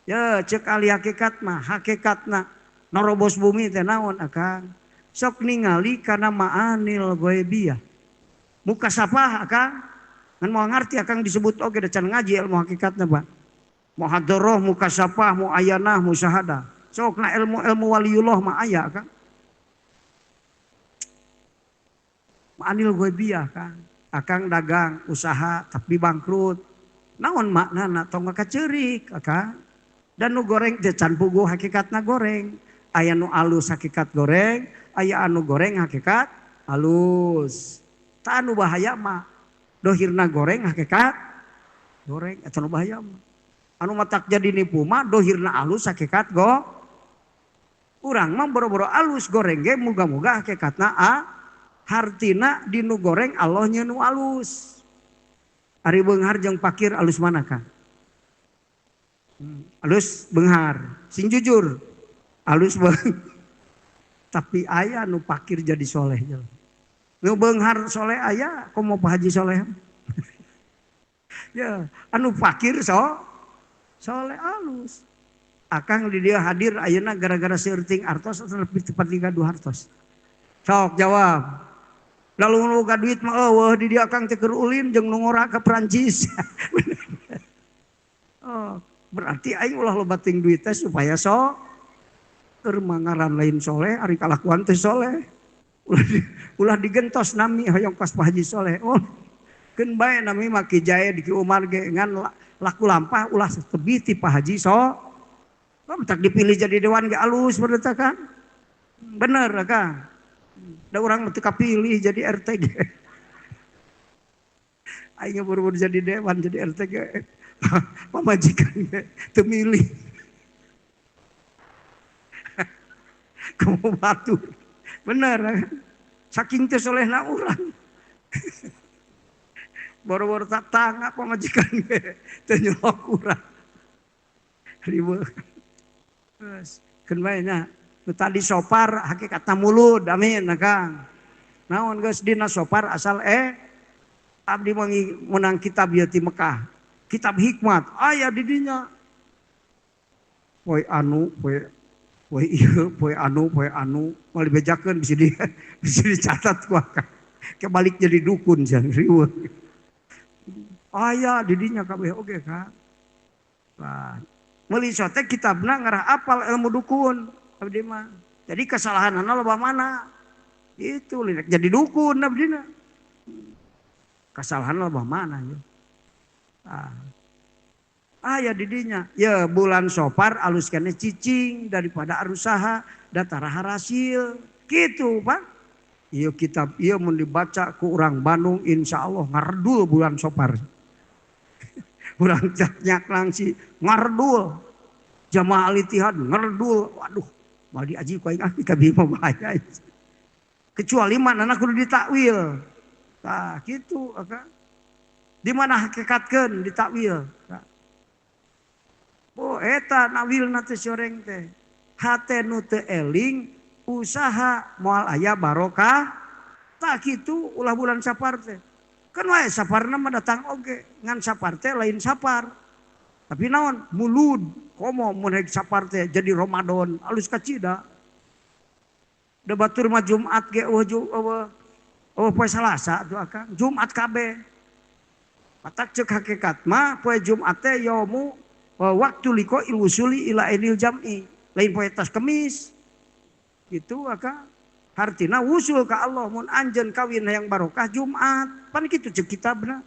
Ya cek ahli hakikat mah hakikatna norobos bumi teh naon akang. Sok ningali kana ma'anil ghaibiyah. Muka sapah akang. Ngan moal ngarti akang disebut oge da can ngaji ilmu hakikatna Pak. Muhadharah, mukasapah, muayanah, musyahadah. Sok na ilmu-ilmu waliullah mah aya kang. Ma'anil ghaibiyah kang. Akang dagang, usaha tapi bangkrut. Naon maknana tong kaceurik akang. Dan nu goreng teh can puguh hakikatna goreng. Aya nu alus hakikat goreng, aya anu goreng hakikat alus. Tah anu bahaya mah dohirna goreng hakikat goreng eta nu bahaya mah. Anu matak jadi nipu mah dohirna alus hakikat go. Urang mah boro-boro alus goreng ge muga-muga hakikatna a hartina dinu goreng Allah nya nu alus. Ari beunghar jeung pakir alus mana Kang? Alus beunghar, sing jujur. Alus beung. Tapi aya nu pakir jadi soleh jelema. Nu beunghar soleh aya, komo Pak Haji soleh. Ya, anu pakir soleh alus. Akang di dia hadir ayeuna gara-gara seurting artos atau lebih tepat tiga dua hartos. Sok jawab. Lalu nu boga duit mah eueuh di dia akang teh keur ulin jeung nu ngora ka Prancis. Oh, berarti aing ulah loba ting duit teh supaya so keur mangaran lain soleh ari kalakuan teh soleh. Ulah digentos nami hoyong pas Pak Haji soleh. Oh, keun bae nami mah Ki Jae di Ki Umar ge ngan laku lampah ulah tebih ti Pak Haji so. Kok tak dipilih jadi dewan ge alus berarti kan? Bener kan? Da urang mah teu kapilih jadi RT ge. Aing buru-buru jadi dewan, jadi RT ge. Pamajikan ge teu milih. Kamu batur. Bener kan? Saking teu solehna urang. Boro-boro tak tangga pamajikan ge teu nyolok urang. Riweuh. Geus, keun bae nya. Nu tadi sopar hakikatna mulud, amin Kang. Naon geus dina sopar asal abdi menang kitab ieu ti Mekah. Kitab hikmat aya di dinya. Poe anu, poe poe ieu, poe anu, poe anu, moal dibejakeun bisi di bisi dicatat ku akang. Ke balik jadi dukun sia riweuh. Aya di dinya kabeh oge Kang. Tah, meuli sote kitabna ngarah apal ilmu dukun abdi mah. Jadi kesalahanana loba mana? Itu lirik jadi dukun abdi na. Kesalahan loba mana ya? Ah. Aya di dinya. Ya bulan Sopar alus keneh cicing daripada arusaha datara harasil. Gitu, Pak. Ieu kitab ieu mun dibaca ku urang Bandung insyaallah ngaredul bulan Sopar. Urang nyak langsi ngaredul. Jamaah Al-Ittihad ngaredul. Waduh, moal diaji ku aing ah kitab ieu mah bahaya. Kecuali manana kudu ditakwil. Tah kitu aka. Di mana hakikatkeun ditakwil. Tah. Oh eta nawilna teh soreng teh. Hate nu teu eling usaha moal aya barokah. Tah kitu ulah bulan Sapar teh. Kan wae saparna mah datang oge, ngan sapar teh lain sapar. Tapi naon? Mulud. Komo mun rek sapar teh jadi Ramadan, alus kacida. Da batur mah Jumat ge eueuh eueuh poe Salasa atuh akang, Jumat kabeh. Matak ceuk hakikat mah poe Jumat teh yaumu waktu liqa'il wusuli ila ainil jam'i, lain poe tas Kemis. Gitu akang. Hartina wusul ka Allah mun anjeun kawin hayang barokah Jumat. Pan kitu ceuk kitabna.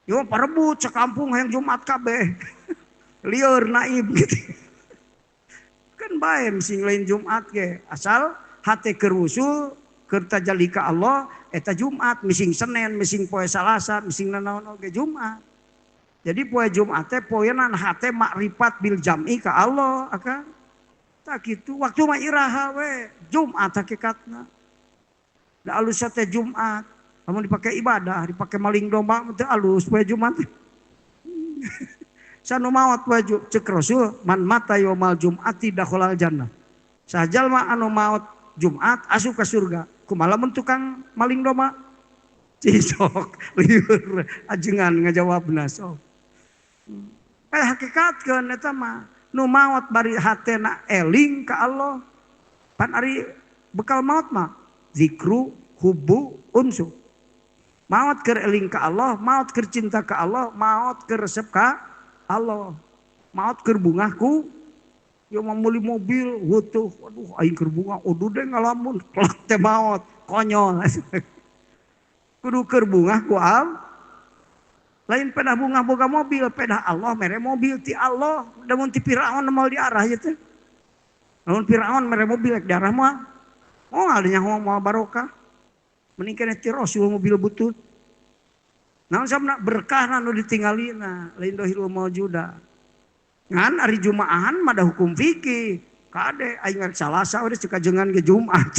Yo parebut sakampung hayang Jumat kabeh. Lieur naib gitu. Kan bae sing lain Jumat ge, asal hate keur wusul, keur tajalli ka Allah eta Jumat, mising Senin, mising poe Salasa, mising nanaon oge Jumat. Jadi poe Jumat teh poenan hate makrifat bil jam'i ka Allah akang. Tak kitu waktu mah iraha we Jumat hakikatna. Da alus teh Jumat, lamun dipake ibadah, dipake maling domba teu alus poe Jumat. Sanu maot poe ceuk Rasul man mata yaumal jum'ati dakhalal jannah. Sajalma anu maot Jumat asup ka surga. Kumaha lamun tukang maling domba? Cisok lieur ajengan ngajawabna sok. Hakikatkeun eta mah nu maot bari hatena eling ka Allah. Pan ari bekal maot mah zikru hubbu unsu. Maot keur eling ka Allah, maot keur cinta ka Allah, maot keur resep ka Allah. Maot keur bungah ku ieu mah meuli mobil heutuh, waduh aing keur bungah uduh deh ngalamun klak teh maot konyol. Kudu keur bungah ku al. Lain pedah bungah boga mobil, pedah Allah mere mobil ti Allah. Da mun ti Firaun moal diarah ieu teh. Lamun Firaun mere mobil rek diarah moal. Moal nyaho moal barokah. Mending keneh ti Rasul mobil butut. Naon sabna berkahna nu ditinggalina, lain dohirul maujuda. Ngan ari jumaahan mah da hukum fikih. Kade aing rek Salasa we cek ajengan ge Jumat.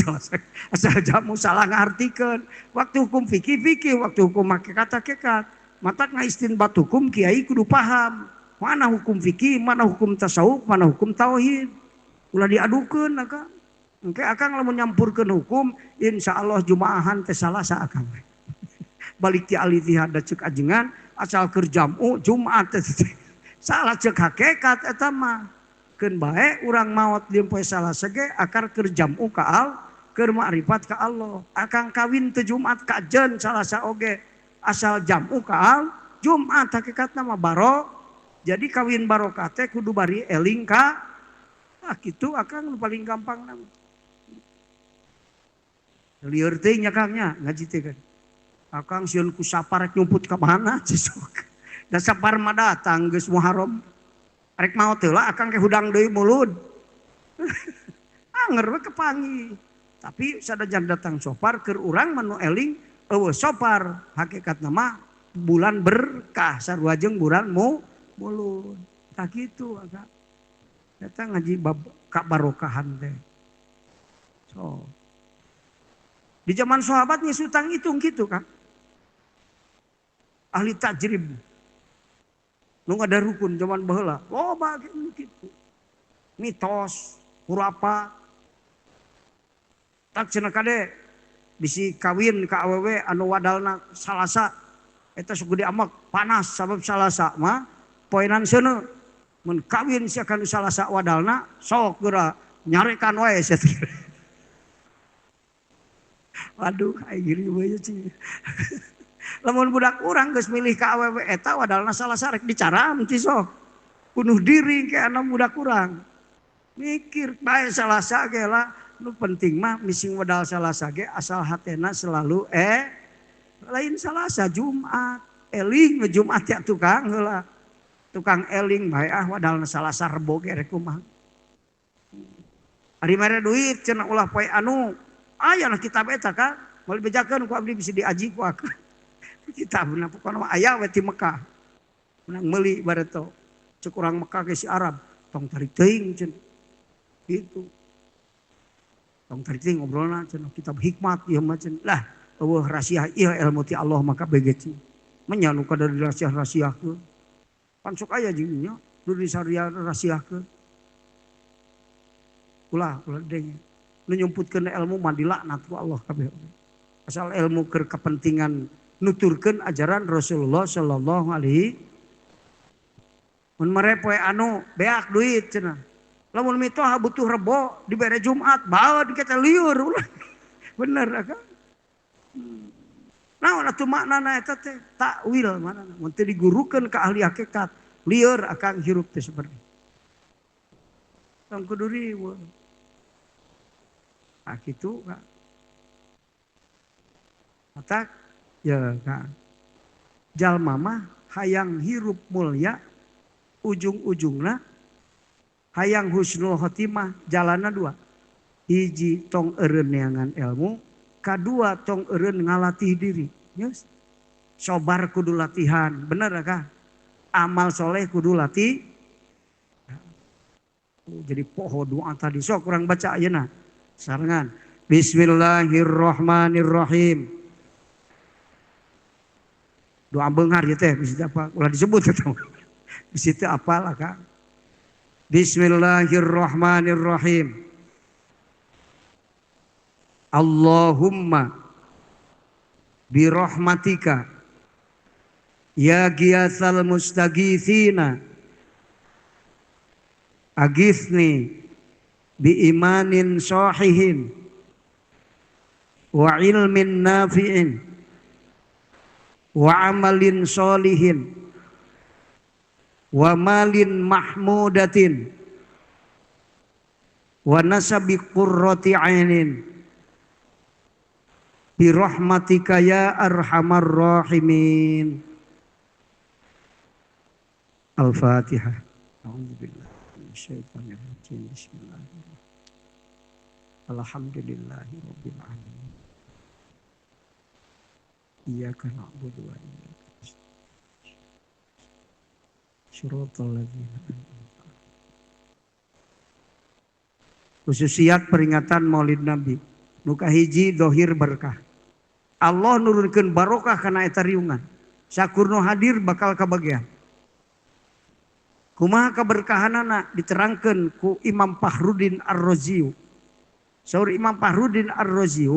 Asal jamu salah ngartikeun. Waktu hukum fikih fikih, waktu hukum hakikat hakikat. Matak ngaistinbat hukum kiai kudu paham. Mana hukum fikih, mana hukum tasawuf, mana hukum tauhid. Ulah diadukeun akang. Engke akang lamun nyampurkeun hukum, insyaallah jumaahan teh Salasa akang. Balik ti al-ittihad ceuk ajengan asal keur jamu Jumat teh. Salah ceuk hakikat eta mah. Keun bae urang maot di poe Salasa ge akar keur jamu ka al, keur makrifat ka Allah. Akang kawin teu Jumat kajen Salasa oge. Asal jamu ka al Jumat hakikatna mah barok. Jadi kawin barokah teh kudu bari eling ka. Ah kitu akang nu paling gampang mah. Lieur teh nya Kang nya ngaji teh kan. Akang sieun ku sapar rek nyumput ka mana cisok. Da sapar mah datang geus Muharram. Rek maot heula akang ke hudang deui mulud. Anger we kepanggih. Tapi sadajan datang sopar keur urang mah nu eling eueuh sopar hakikatna mah bulan berkah sarua jeung bulan mulud. Tah kitu agak. Eta ngaji bab kabarokahan teh. So. Di zaman sahabat ngis utang hitung gitu kan. Ahli tajrib. Nu ada rukun zaman baheula, loba gitu. Mitos, hurapa. Tak cenah kade bisi kawin ka awewe anu wadalna Salasa eta sok gede amak panas sabab Salasa mah poenan seuneu. Mun kawin sia kanu Salasa wadalna sok geura nyarekan wae sia. Waduh aing giri we cing. Lamun budak urang geus milih ka awewe eta wadalna Salasa rek dicaram ti sok. Bunuh diri ke anak budak urang. Mikir bae Salasa ge lah. Nu penting mah mising wadal Salasa ge asal hatena selalu lain Salasa Jumat. Eling we Jumat ya tukang heula. Tukang eling bae ah wadalna Salasa Rebo ge rek kumaha. Ari mere duit cenah ulah poe anu aya lah kitab eta kan. Moal bejakeun ku abdi bisa diaji ku aku. Kitabna pokona mah aya we ti Mekah. Menang meuli bareto. Cek urang Mekah ge si Arab tong tarik teuing cenah. Gitu. Tong tarik teuing ngobrolna cenah kitab hikmat ieu mah cenah. Lah eueuh rahasia ieu ilmu ti Allah maka bege cenah. Menya nu kada dirahsia-rahasiakeun. Pan sok aya jeung nya nu dirahsia-rahasiakeun. Ulah ulah denge. Nu nyumputkeun ilmu mah dilaknat ku Allah kabeh. Asal ilmu keur kepentingan nuturkeun ajaran Rasulullah sallallahu alaihi. Mun mere poe anu beak duit cenah. Lamun mitoha butuh Rebo dibere Jumat bae kita liur ulah. Bener kan? Naon atuh maknana eta teh takwil maknana. Mun teu digurukeun ka ahli hakikat liur akang hirup teh seperti. Tong kudu riweuh. Ah kitu Kak. Matak ya Kak. Jalma mah hayang hirup mulia ujung-ujungna hayang husnul khotimah jalana dua. Hiji tong eureun neangan ilmu, kadua tong eureun ngalatih diri. Yes. Sobar kudu latihan, bener kah? Amal soleh kudu latih. Jadi poho doa tadi sok kurang baca ayeuna. Sarengan. Bismillahirrahmanirrahim. Doa beunghar ieu teh bisa apa? Ulah disebut eta. Bisi teu apal Kang. Bismillahirrahmanirrahim. Allahumma birahmatika ya giyasal mustaghithina agithni bi imanin sahihin wa ilmin nafi'in wa amalin solihin wa malin mahmudatin wa nasabi qurrati ainin bi rahmatika ya arhamar rahimin. Al-Fatihah. A'udzubillahi minasyaitonir rajim. Bismillahirrahmanirrahim. Alhamdulillahi rabbil alamin. Iyyaka na'budu wa iyyaka nasta'in. Shiratal ladzina an'amta alaihim. Khususiat peringatan Maulid Nabi. Nu kahiji dohir berkah. Allah nurunkeun barokah kana eta riungan. Sakur nu hadir bakal kabagian. Kumaha keberkahanana diterangkeun ku Imam Fakhruddin Ar-Razi. Saur Imam Fakhruddin Ar-Razi,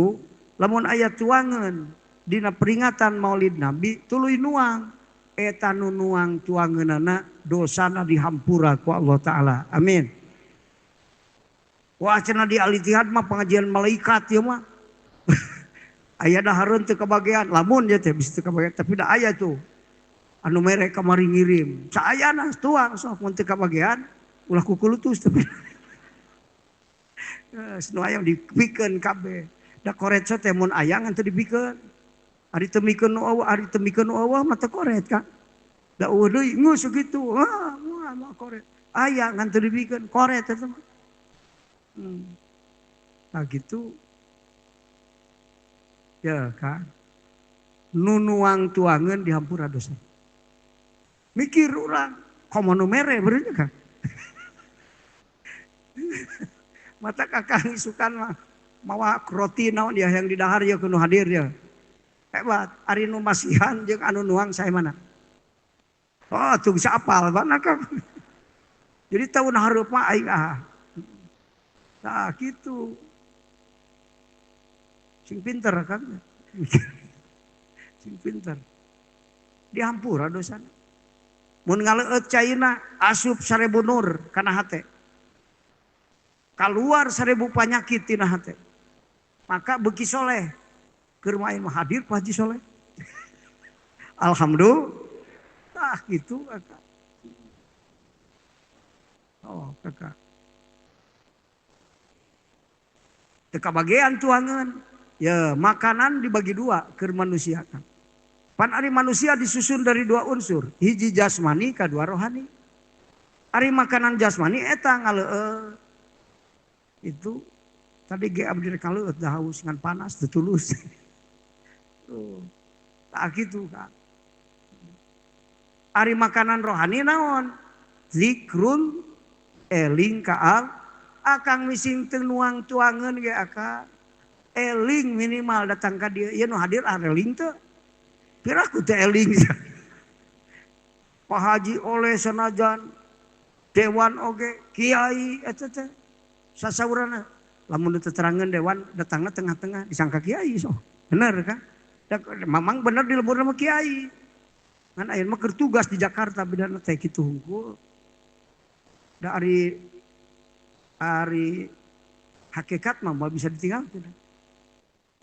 lamun aya tuangeun dina peringatan Maulid Nabi tuluy nuang eta nu nuang tuangeunana dosana dihampura ku Allah Taala. Amin. Wah cenah di Al-Ittihad mah pengajian malaikat ieu mah. Aya dahareun teu kabagean, lamun ye teh bisa teu kabagean tapi da aya tuh. Anu mere kamari ngirim. Saayana tuang sok mun teu kabagean ulah kukulutus tapi. Nu aya dipikeun kabeh. Da koret teh mun aya ngan teu dipikeun. Ari teu mikeun nu eueuh, ari teu mikeun nu eueuh mah teu koret Kang. Da eueuh deui geus sakitu. Ah, moal koret. Aya ngan teu dipikeun koret eta mah. Nah gitu. Ya kan. Nu nuang tuangeun dihampura dosa. Mikir urang komo nu mere beureunya kan. Mata kakang isukan mah mawa roti naon dia yang didahar ya kudu hadir ya. Hebat, ari nu masihan jeung anu nuang sae mana? Oh, tuh bisa apal mana kang. Jadi tahun hareup mah aing ah. Nah, gitu. Sing pinter kan. Sing pinter. Dihampura dosana. Mun ngaleueut caina asup 1000 nur kana hate. Kaluar 1000 panyakit tina hate. Maka beuki soleh. Keur main mah hadir Pak Haji Soleh. Alhamdulillah. Tah gitu kakak. Oh kakak. Teu kabagean tuangeun. Ya makanan dibagi dua keur manusia kan. Pan ari manusia disusun dari dua unsur, hiji jasmani kadua rohani. Ari makanan jasmani eta ngaleueut. Itu tadi ge abdi rek ngaleueut da haus ngan panas teu tulus. Tuh. Tak gitu kan. Ari makanan rohani naon? Zikrun eling ka akang mising teu nuang tuangeun ge akang. Eling minimal datang ka dieu, ieu nu hadir eling teu? Piraku teu eling. Pak Haji oleh sanajan dewan oge kiai eta teh sasaurana. Lamun teu terangeun dewan datangna tengah-tengah disangka kiai sok. Bener kan? Mamang bener di lembur sama kiai. Ngan ayeuna mah keur tugas di Jakarta bidana teh kitu hungkul. Da ari hakikat mah moal bisa ditinggalkeun.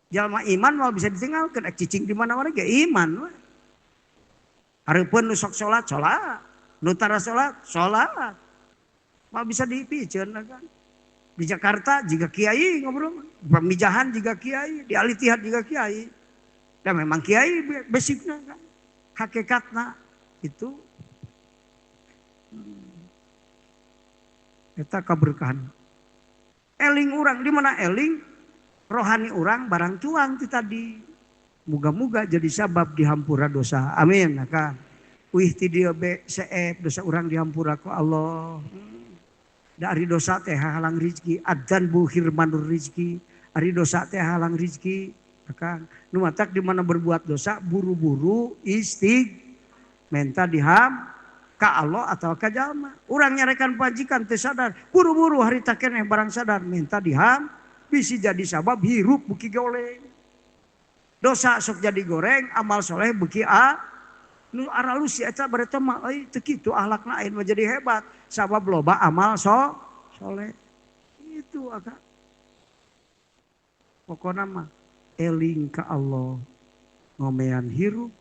Jalma iman moal bisa ditinggalkeun, cicing di mana-mana ge iman we. Hareupeun nu sok salat, salat. Nu tara salat, salat. Moal bisa dipiceun kan. Di Jakarta jiga kiai ngobrol, pemijahan jiga kiai, di Al-Ittihad jiga kiai. Dan memang kiai basicnya kan. Hakikatna itu eta kaberkahan. Eling urang di mana eling rohani urang barang tuang ti tadi. Muga-muga jadi sabab dihampura dosa. Amin kan. Wih ti dieu be seep dosa urang dihampura ku Allah. Dari dosa teh halang rizki, adzan bu hirmanur rizki. Ari dosa teh halang rizki. Akang nu matak di mana berbuat dosa buru-buru istig menta diham ka Allah atau ka jalma. Urang nyarekan pajikan teu sadar, buru-buru harita keneh barang sadar minta diham bisi jadi sabab hirup beuki goleng. Dosa sok jadi goreng, amal soleh beuki a nu aralus si eta bareta mah euy teu kitu akhlakna ayeuna mah jadi hebat sabab loba amal soleh. Itu akang. Pokona mah eling ka Allah ngomean hirup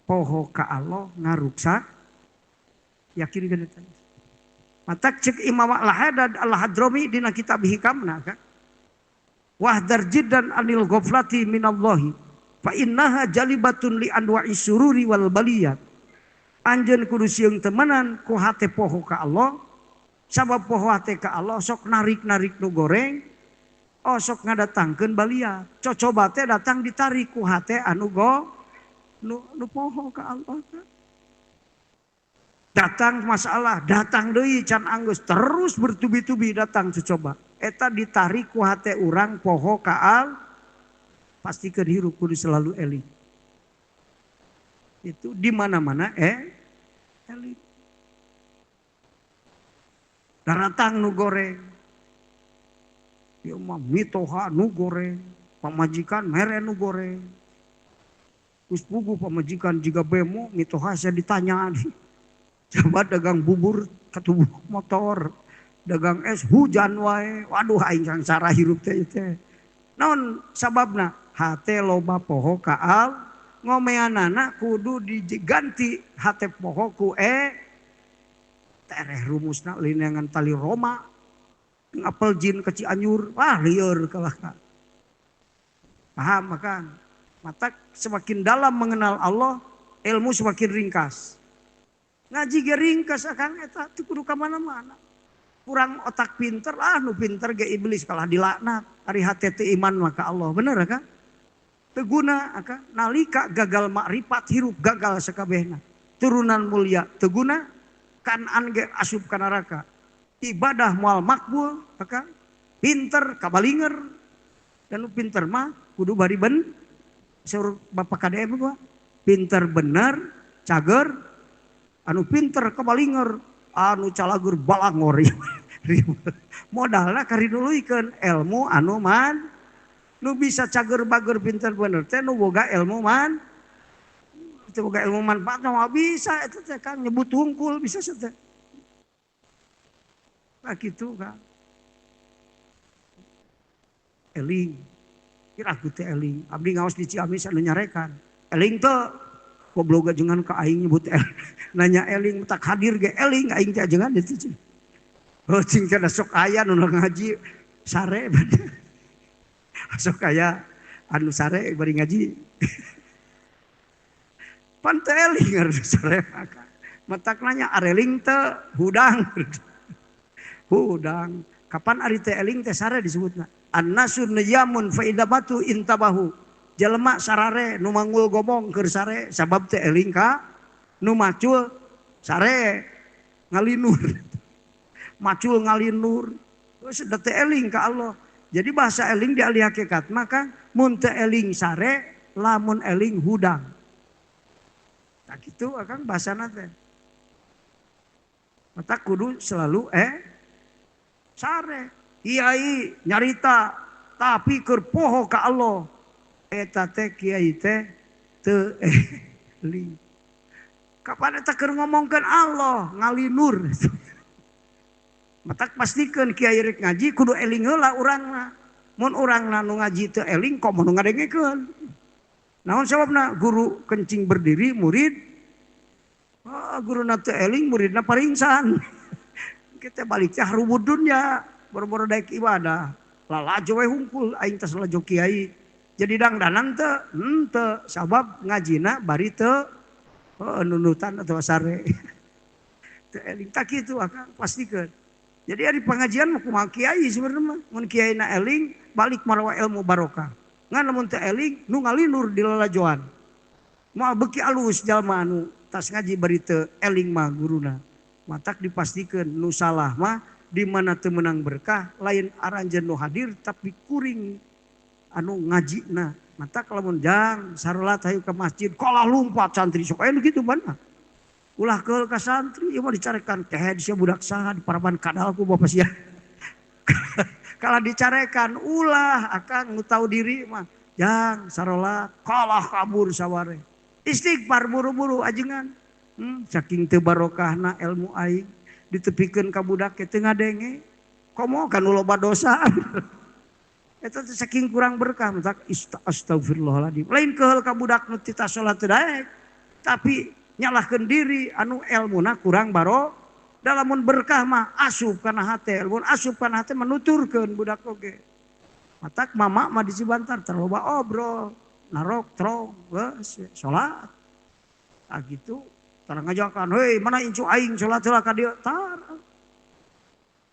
poho ka Allah ngaruksak yakin gede tadi. Matak cek Imam Al-Haddad Al-Hadrami dina kitab Hikamna kan. Wahdar jiddan anil ghaflati minallahi fa innaha jalibatun li anwa'i sururi wal baliyat. Anjeun kudu sieun temenan ku hate poho ka Allah sabab poho hate ka Allah sok narik-narik nu goreng oh sok ngadatangkeun balia. Cocoba teh datang ditarik ku hate anu go nu poho ka Allah. Datang masalah, datang deui can anggeus, terus bertubi-tubi datang cocoba. Eta ditarik ku hate urang poho ka al pasti keur hirup kudu selalu eling. Itu di mana-mana eling. Datang nu goreng. Ieu mah mitoha nu goreng, pamajikan mere nu goreng. Geus puguh pamajikan jiga bemo mitoha saya ditanya. Coba dagang bubur katubuh motor, dagang es hujan wae. Waduh aing sangsara hirup teh teh. Naon sababna? Hate loba poho ka al ngomeanana kudu diganti hate poho ku tereh rumusna linengan tali Roma. Ngapel jin ke Cianjur, wah lieur kalah ka. Paham kan? Mata semakin dalam mengenal Allah, ilmu semakin ringkas. Ngaji ge ringkas akang eta teu kudu ka mana-mana. Kurang otak pinter, ah nu pinter ge iblis kalah dilaknat. Ari hate teu iman maka Allah, bener kan? Teu guna akang nalika gagal makrifat hirup gagal sakabehna. Turunan mulia teu guna kanan ge asup ka neraka. Ibadah moal makbul akang. Pinter kabalinger. Dan nu pinter mah kudu bari ben saur Bapak KDM gua. Pinter bener cager anu pinter kabalinger anu calagur balangor. Modalna kariduluikeun ilmu anu man nu bisa cager bager pinter bener teh nu boga ilmu man teu boga ilmu manfaat mah bisa eta teh kan nyebut hungkul bisa teh. Nah kitu kan. Eling kira aku teh eling abdi ngaos di Ciamis anu nyarekan eling teh goblok ajengan ka aing nyebut eling. Nanya eling tak hadir ge eling aing teh ajengan ditu. Oh cing teh sok aya nu ngaji sare sok aya anu sare bari ngaji. Pan teh eling harus sare maka. Matak nanya areling teh hudang. Hudang. Kapan ari teh eling teh sare disebutna? Annasun niyamun fa idza batu intabahu. Jelema sarare nu manggul gomong keur sare sabab teh eling ka nu macul sare ngalinur. Macul ngalinur terus da teh eling ka Allah. Jadi bahasa eling di ahli hakikat maka mun teh eling sare lamun eling hudang. Tak kitu akang bahasana teh. Mata kudu selalu sare. Kiai nyarita tapi keur poho ka Allah. Eta teh kiai teh teu eling. Kapan eta keur ngomongkeun Allah ngalinur. Matak pastikeun kiai rek ngaji kudu eling heula urangna. Mun urangna nu ngaji teu eling komo nu ngadengekeun. Naon sababna? Guru kencing berdiri murid guruna teu eling muridna paringsan. Kita balik teh harubud dunya boro-boro daek ibadah. Lalajo we hungkul aing tas lalajo kiai. Jadi dangdanan teu henteu sabab ngajina bari teu nunutan atawa sare. Teu eling tak kitu akang pastikeun. Jadi ari pengajian mah kumaha kiai sebenarnya mah. Mun kiaina eling balik marawa ilmu barokah. Ngan lamun teu eling nu ngalinur di lalajoan. Moal beuki alus jalma anu tas ngaji bari teu eling mah guruna. Matak dipastikeun nu salah mah di mana teu meunang berkah lain aranjeun nu hadir tapi kuring anu ngajina. Matak lamun jang sarolat hayu ka masjid kalah lumpat santri sok aya nu kitu mana. Ulah keul ka santri ieu mah dicarekan teh sia budak saha diparaban kadal ku bapak sia. Kalah dicarekan ulah akang nu tahu diri mah jang sarolat kalah kabur saware. Istighfar buru-buru ajengan. Saking teu barokahna ilmu aing ditepikeun ka budak teu ngadenge. Komo kan loba dosa. Eta teh saking kurang berkah matak astagfirullahaladzim. Lain keheul ka budak nu tita salat teu daek tapi nyalahkeun diri anu elmuna kurang baro dalamun berkah mah asup kana hate lamun asup kana hate menuturkeun budak oge. Matak mama mah di Cibantar terloba obrol narok trong geus salat. Ah gitu tara ngajakan heuy mana incu aing salat heula ka dieu tara.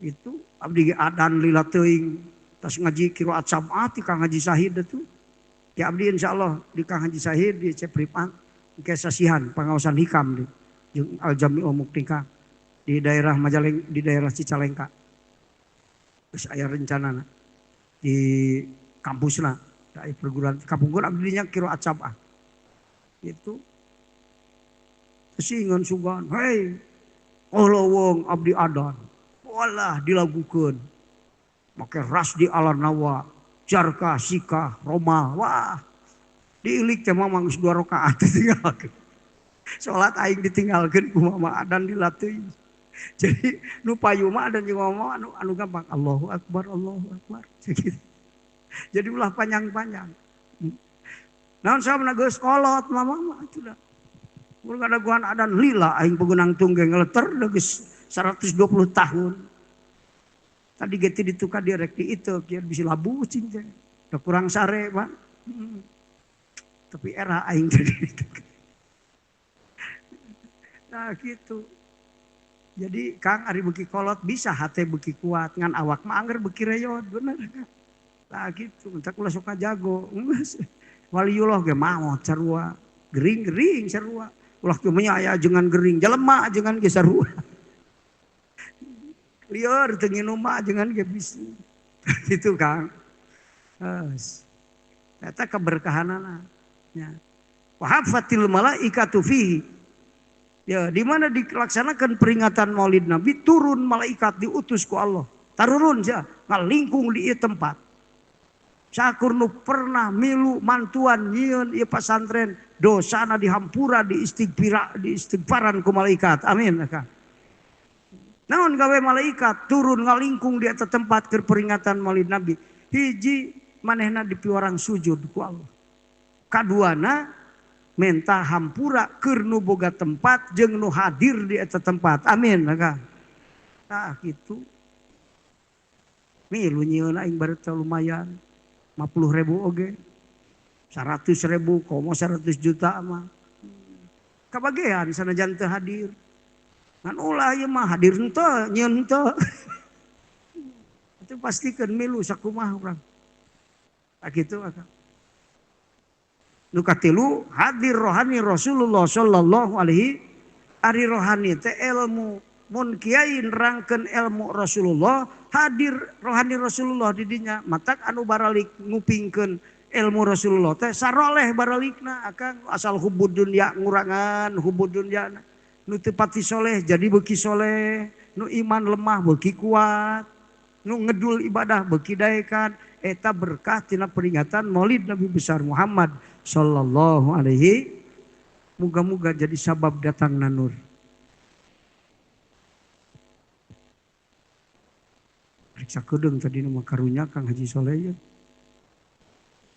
Itu abdi ge adan lila teuing tas ngaji qiraat sab'ah ti Kang Haji Sahid atuh. Ya abdi insyaallah di Kang Haji Sahid di Cepripang ke sasihan pengawasan hikam di jeung Al Jami'ul Muktika di daerah Majaleng di daerah Cicalengka. Geus aya rencanana di kampusna aya perguruan kapungkur abdi nya qiraat sab'ah. Itu singan sugan hei olowong abdi adan walah dilagukeun make ras di alarnawa jarka sikah roma wah diilik teh mama geus 2 rakaat ditinggalkeun. Salat aing ditinggalkeun ku mama adan dilatih. Jadi nu payu mah adan jeung mama anu gampang Allahu akbar Allahu akbar. Jadi ulah panjang-panjang. Naon sababna geus kolot mama mah atuh da. Mun ngadaguan adan lila aing pegunang tunggeng ngeleter geus 120 tahun. Tadi ge ti ditu ka direk di itu kieu bisi labu cing teh. Da kurang sare, Pak. Tapi era aing jadi itu. Nah gitu. Jadi Kang ari beuki kolot bisa hate beuki kuat ngan awak mah angger beuki reyod bener kan. Nah gitu, entak ulah sok ngajago. Geus. Waliullah ge maot sarua, gering-gering sarua. Ulah teu nya aya ajengan gering, jelema ajengan ge sarua. Lieur teu nginum mah ajengan ge bisi. Gitu Kang. Geus. Eta keberkahanana nya. Wa hafatil malaikatu fihi. Ya, di mana dilaksanakan peringatan Maulid Nabi, turun malaikat diutus ku Allah. Tarurun sia ngalingkung di ieu tempat. Sakur nu pernah milu mantuan nyieun ieu pasantren, dosana dihampura, diistighfar, diistighfaran ku malaikat. Amin. Naon gawe malaikat turun ngalingkung di eta tempat keur peringatan Maulid Nabi. Hiji manehna dipiwarang sujud ku Allah. Kaduana menta hampura keur nu boga tempat jeung nu hadir di eta tempat. Amin. Tah kitu. Milu nyieun aing bareto lumayan 50.000 oge. 100.000 komo 100 juta mah. Kabagean sanajan teu hadir. Ngan ulah ieu mah hadir henteu, nyieun henteu. Itu pastikeun milu sakumaha urang. Tah kitu akang. Nu katilu hadir rohani Rasulullah sallallahu alaihi. Ari rohani teh ilmu. Mun kiai nerangkeun ilmu Rasulullah, hadir rohani Rasulullah di dinya. Matak anu baralik ngupingkeun ilmu Rasulullah teh saroleh baralikna akang, asal hubud dunya ngurangan hubud dunya. Nu teu pati soleh jadi beuki soleh, nu iman lemah beuki kuat, nu ngedul ibadah beuki daekan. Eta berkah tina peringatan Maulid Nabi besar Muhammad sallallahu alaihi. Muga-muga jadi sabab datangna nur. Periksa kedeung tadi nu karunya Kang Haji Soleh ya.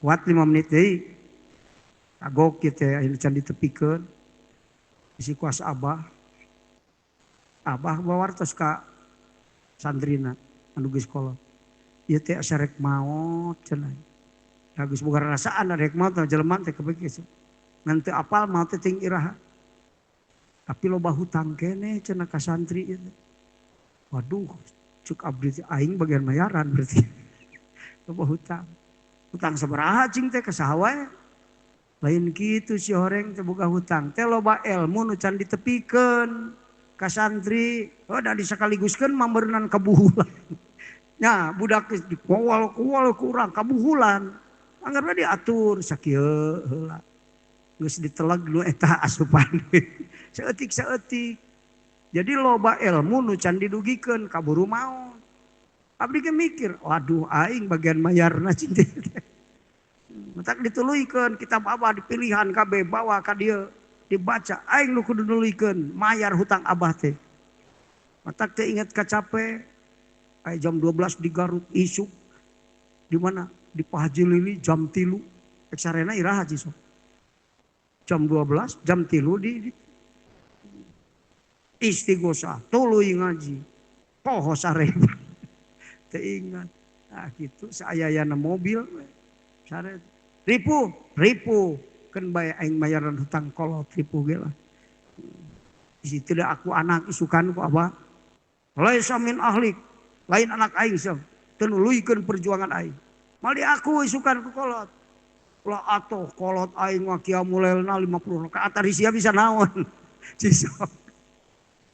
Kuat 5 menit deui. Kagok kieu teh aya can ditepikeun. Isi kuas abah. Abah bawartos ka santrina anu geus kolot. Ieu teh asa rek maot cenah. Da geus boga rasaan rek maot jelema teh kebeki. Ngan teu apal maot teh ting iraha. Tapi loba hutang keneh cenah ka santri ieu teh. Waduh, cuk abdi teh aing bagian mayaran berarti. Loba hutang. Hutang sabaraha cing teh ka saha wae. Lain kitu si horeng teh boga hutang teh loba ilmu nu can ditepikeun ka santri. Oh da disakaliguskeun mambeureunan kabuhulan. Nya budak geus dikowal-kowal ku urang kabuhulan. Anggar we diatur sakieu heula. Geus diteleg nu eta asupan. Saeutik-saeutik. Jadi loba ilmu nu can didugikeun kaburu maot. Abdi ge mikir, waduh aing bagian mayarna cing teh. Matak dituluykeun kitab abah dipilihan kabeh bawa ka dieu dibaca aing nu kudu nuluykeun mayar hutang abah teh. Matak teh inget kacape aya jam 12 di Garut isuk di mana di Pak Haji Lili jam 3 rek sarena iraha sok. Jam 12 jam 3 di istighosah tuluy ngaji poho sarena. Teu ingat. Nah kitu saayayana mobil sare ripuh ripuh keun bae aing mayaran hutang kolot ripuh ge lah. Di situ da aku anak isukan ku abah. Laisa min ahlik, lain anak aing sia teu nuluykeun perjuangan aing. Mal di aku isukan ku kolot. Ulah atuh kolot aing mah kiamulailna 50 rakaat ari sia bisa naon. Cisok.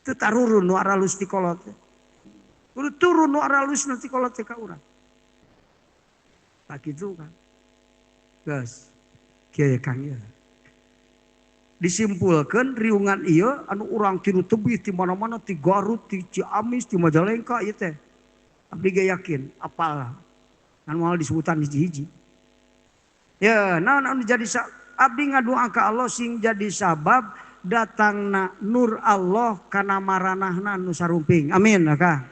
Teu tarurun nu aralus ti kolot teh. Kudu turun nu aralus ti kolot teh ka urang. Tah kitu kan. Geus. Kieu Kang ieu. Disimpulkeun riungan ieu anu urang ti nu tebih ti mana-mana ti Garut, ti Ciamis, ti Majalengka ieu teh. Abdi ge yakin apal. Anu moal disebutan hiji-hiji. Ya, naon anu jadi abdi ngadoa ka Allah sing jadi sabab datangna nur Allah kana maranahna nu sarumping. Amin, Kang.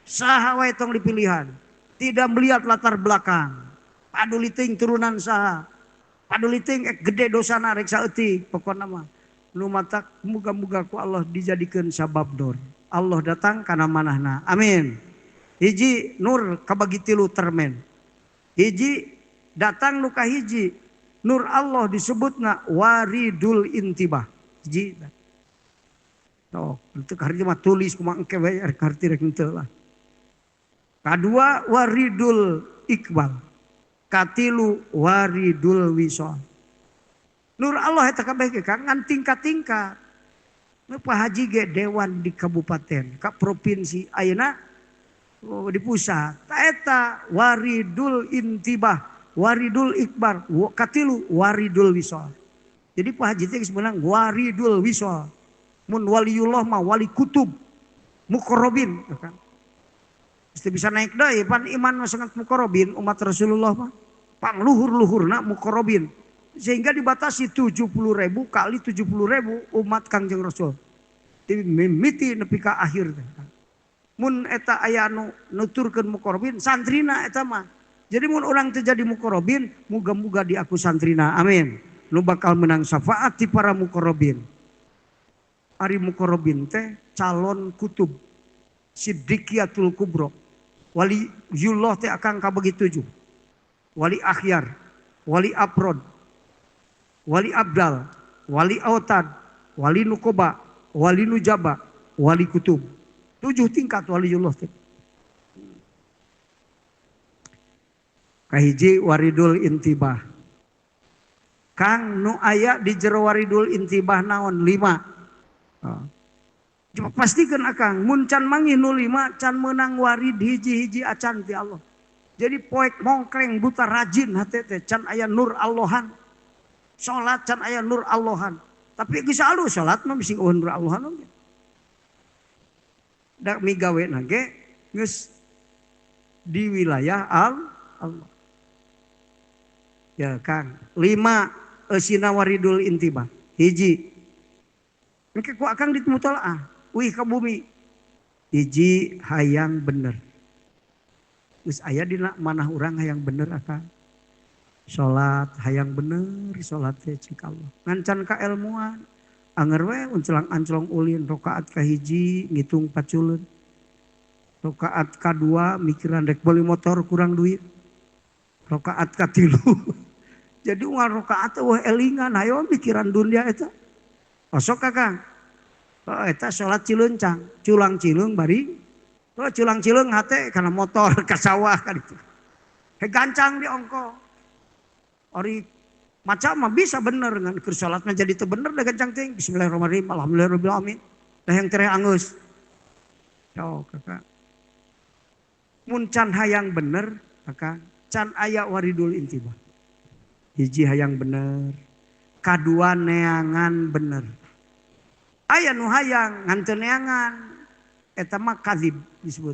Saha wae tong dipilihan. Tidak melihat latar belakang. Paduli teuing turunan saha. Paduli teuing gede dosana rek saeutik pokona mah. Nu matak muga-muga ku Allah dijadikeun sabab nur. Allah datang kana manahna. Amin. Hiji nur kabagi tilu termen. Hiji datang nu kahiji nur Allah disebutna waridul intibah. Hiji. Tok, teu karti mah tulis kumaha engke we rek karti rek henteu lah. Kadua waridul iqbal. Katilu waridul wisol. Nur Allah eta kabeh ge Kang ngan tingkat-tingkat. Nu Pak Haji ge dewan di kabupaten, ka provinsi ayeuna di pusat. Ta eta waridul intibah, waridul ikbar, katilu waridul wisol. Jadi Pak Haji teh geus meunang waridul wisol. Mun waliullah mah wali kutub, muqarrabin kan. Mesti bisa naik deui pan iman mah sangat muqarrabin umat Rasulullah mah. Pangluhur-luhurna muqarrabin. Sehingga dibatasi 70.000 kali 70.000 umat Kangjeng Rasul. Ti mimiti nepi ka akhir teh. Mun eta aya anu nuturkeun muqarrabin santrina eta mah. Jadi mun urang teu jadi muqarrabin, muga-muga diaku santrina. Amin. Nu bakal menang syafaat ti para muqarrabin. Ari muqarrabin teh calon kutub siddiqiyatul kubro. Wali yullah teh akang kabagi 7. Wali akhyar, wali aprod, wali abdal, wali autad, wali nukoba, wali nujaba, wali kutub. 7 tingkat waliullah teh. Kahiji waridul intibah. Kang nu aya di jero waridul intibah naon 5. Oh. Coba pastikan akang mun can manggih nu 5 can meunang warid hiji-hiji acan ti Allah. Jadi poek mongkreng buta rajin hate teh can aya nur Allahan. Salat can aya nur Allahan. Tapi geus alus salat mah bisi eueuh nur Allahan oge. Da migawe na ge geus di wilayah Allah. Ya Kang, 5 eusina waridul intibah. Hiji. Engke ku akang ditmutolaah, uih ka bumi. Hiji hayang bener. Geus aya dina manah urang hayang bener akang. Salat hayang bener salat teh cik Allah. Ngan can kaelmuan. Anger we uncelang-anclong ulin rakaat kahiji ngitung paculeun. Rakaat kadua mikiran rek beli motor kurang duit. Rakaat katilu. Jadi unggal rakaat eueuh elingan hayo mikiran dunia eta. Osok kakang. Oh, eta salat cileuncang, culang cileung bari. Oh, culang cileung hate kana motor ka sawah ka ditu. He gancang di ongko. Ari maca mah bisa bener ngan keur salatna jadi teu bener da gancang teuing. Bismillahirrahmanirrahim. Alhamdulillahirabbil alamin. Dah yang tereh angeus. Yo kakak. Mun can hayang bener, kakak can aya waridul intibah. Hiji hayang bener, kadua neangan bener. Aya nu hayang ngan teu neangan, eta mah kadzib disebut.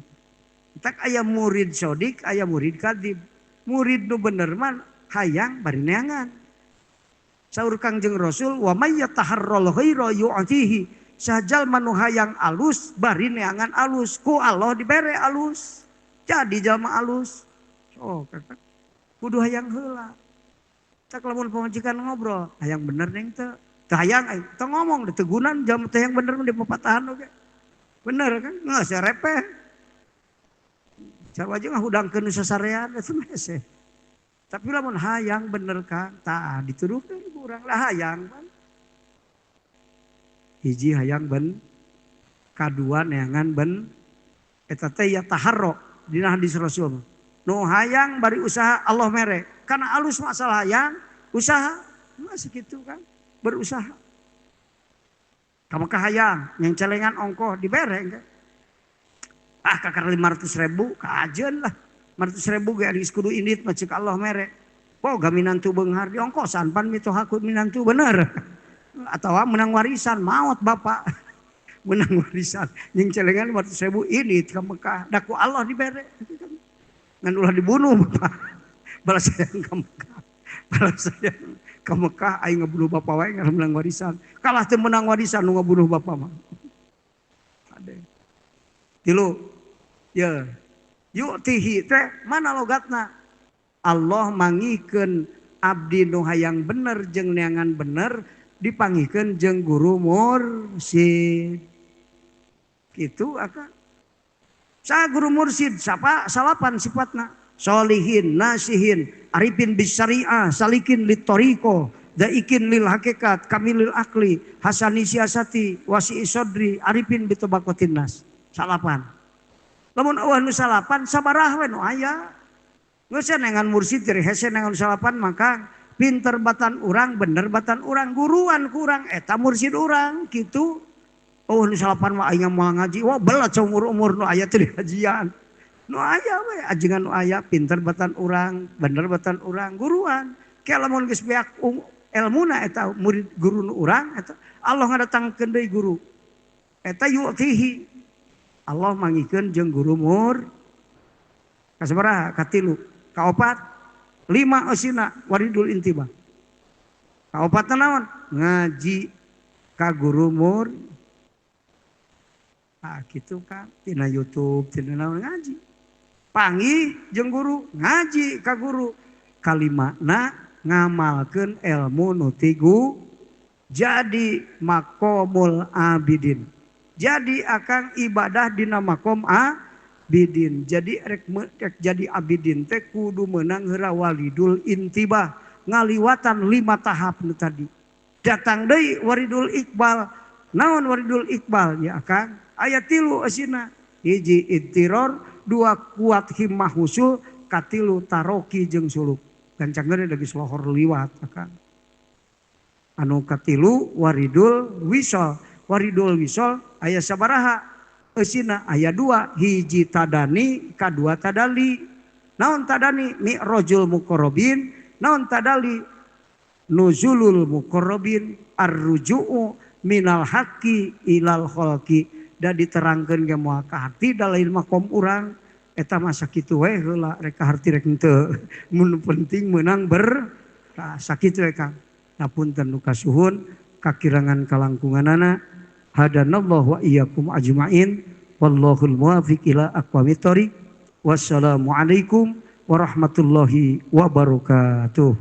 Tak aya murid sodik, aya murid kadzib. Murid nu bener mah hayang bari neangan. Saur Kangjeng Rasul, wa may yataharral khaira yu'tihi. Sajalma nu hayang alus bari neangan alus, ku Allah dibere alus. Jadi jalma alus. Oh, kakak. Kudu hayang heula. Tak lamun pamajikan ngobrol, hayang bener neng teu. Teu hayang aing teu ngomong ditegunan jalma teh yang bener mah dipapatahan oge. Bener kan? Geus repeh. Sarua jeung ngahudangkeun nu sasarean eta mah hese. Tapi lamun hayang bener Kang, tah dituduhkeun ku urang lah hayang pan. Hiji hayang ben, kadua neangan ben, eta teh ya taharro dina hadis Rasul. Nu hayang bari usaha Allah mere. Karena alus masalah hayang, usaha masih gitu kan, berusaha. Kamu kahayang, yang celengan ongkoh dibere kan. Ah kakar 500.000 kajeun lah. 500.000 ge geus kudu indit mah ceuk Allah mere. Boga minantu beunghar diongkosan pan mitoha ku minantu bener. Atawa menang warisan maot bapak. Menang warisan jeung celengan 500.000 indit ka Mekah. Da ku Allah dibere. Ngan ulah dibunuh bapak. Balas sayang ka Mekah. Balas sayang ka Mekah aing ngabunuh bapak wae ngan menang warisan. Kalah teu menang warisan nu ngabunuh bapak mah. Ade. Tilu. Ya. Yu'tihi teh mana logatna? Allah mangihkeun abdi nu hayang bener jeung neangan bener dipangihkeun jeung guru mursyid. Kitu akang. Sa guru mursyid sapa salapan sifatna? Solihin, nasihin, arifin bisyariah, salikin litoriko, daikin lil hakikat, kamilil akli, hasani siasati, wasi isodri, arifin bitobakotin nas. Salapan. Lamun eueuh nu salapan sabaraha we nu aya. Geus neangan mursid jadi hese neangan salapan maka pinter batan urang, bener batan urang, guruan kurang eta mursid urang gitu. Oh nu salapan mah aing moal ngaji. Wah belat saumur-umur nu aya teh hajian. Nu aya we ajengan nu aya pinter batan urang, bener batan urang, guruan. Ke lamun geus beak elmuna eta murid guru nu urang eta Allah ngadatangkeun deui guru. Eta yu'tihi. Allah mangikeun jeung guru mur. Kasabaraha? Katilu. Kaopat? Lima eusina waridul intibah. Kaopat naon? Ngaji ka guru mur. Ah gitu kan, tina YouTube, tina naon ngaji. Panggih jeung guru, ngaji ka guru. Kalimana ngamalkeun ilmu nu tigu jadi makomul abidin. Jadi akang ibadah dina makom abidin. Jadi rek jadi abidin teh kudu meunang heula walidul intibah, ngaliwatan 5 tahap nu tadi. Datang deui waridul iqbal. Naon waridul iqbal ya akang? Aya 3 eusina. Hiji intiror, 2 kuat himmah husul, katilu taroki jeung suluk. Gancang gede geus lohor liwat akang. Anu katilu waridul wisol. Waridul wisol aya sabaraha? Eusina aya 2, hiji tadani, kadua tadali. Naon tadani? Mi'rajul muqarrabin. Naon tadali? Nuzulul muqarrabin, arruju'u minal haqqi ilal khalqi. Da diterangkeun ge moal kaharti da lain makom urang eta mah sakitu we heula rek kaharti rek henteu. Mun penting meunang ber tah sakitu we Kang. Hapunten nu kasuhun kakirangan kalangkunganana. Hadanallahu wa iyyakum ajmain wallahul muwafiq ila aqwamit thoriq. Wassalamualaikum warahmatullahi wabarakatuh.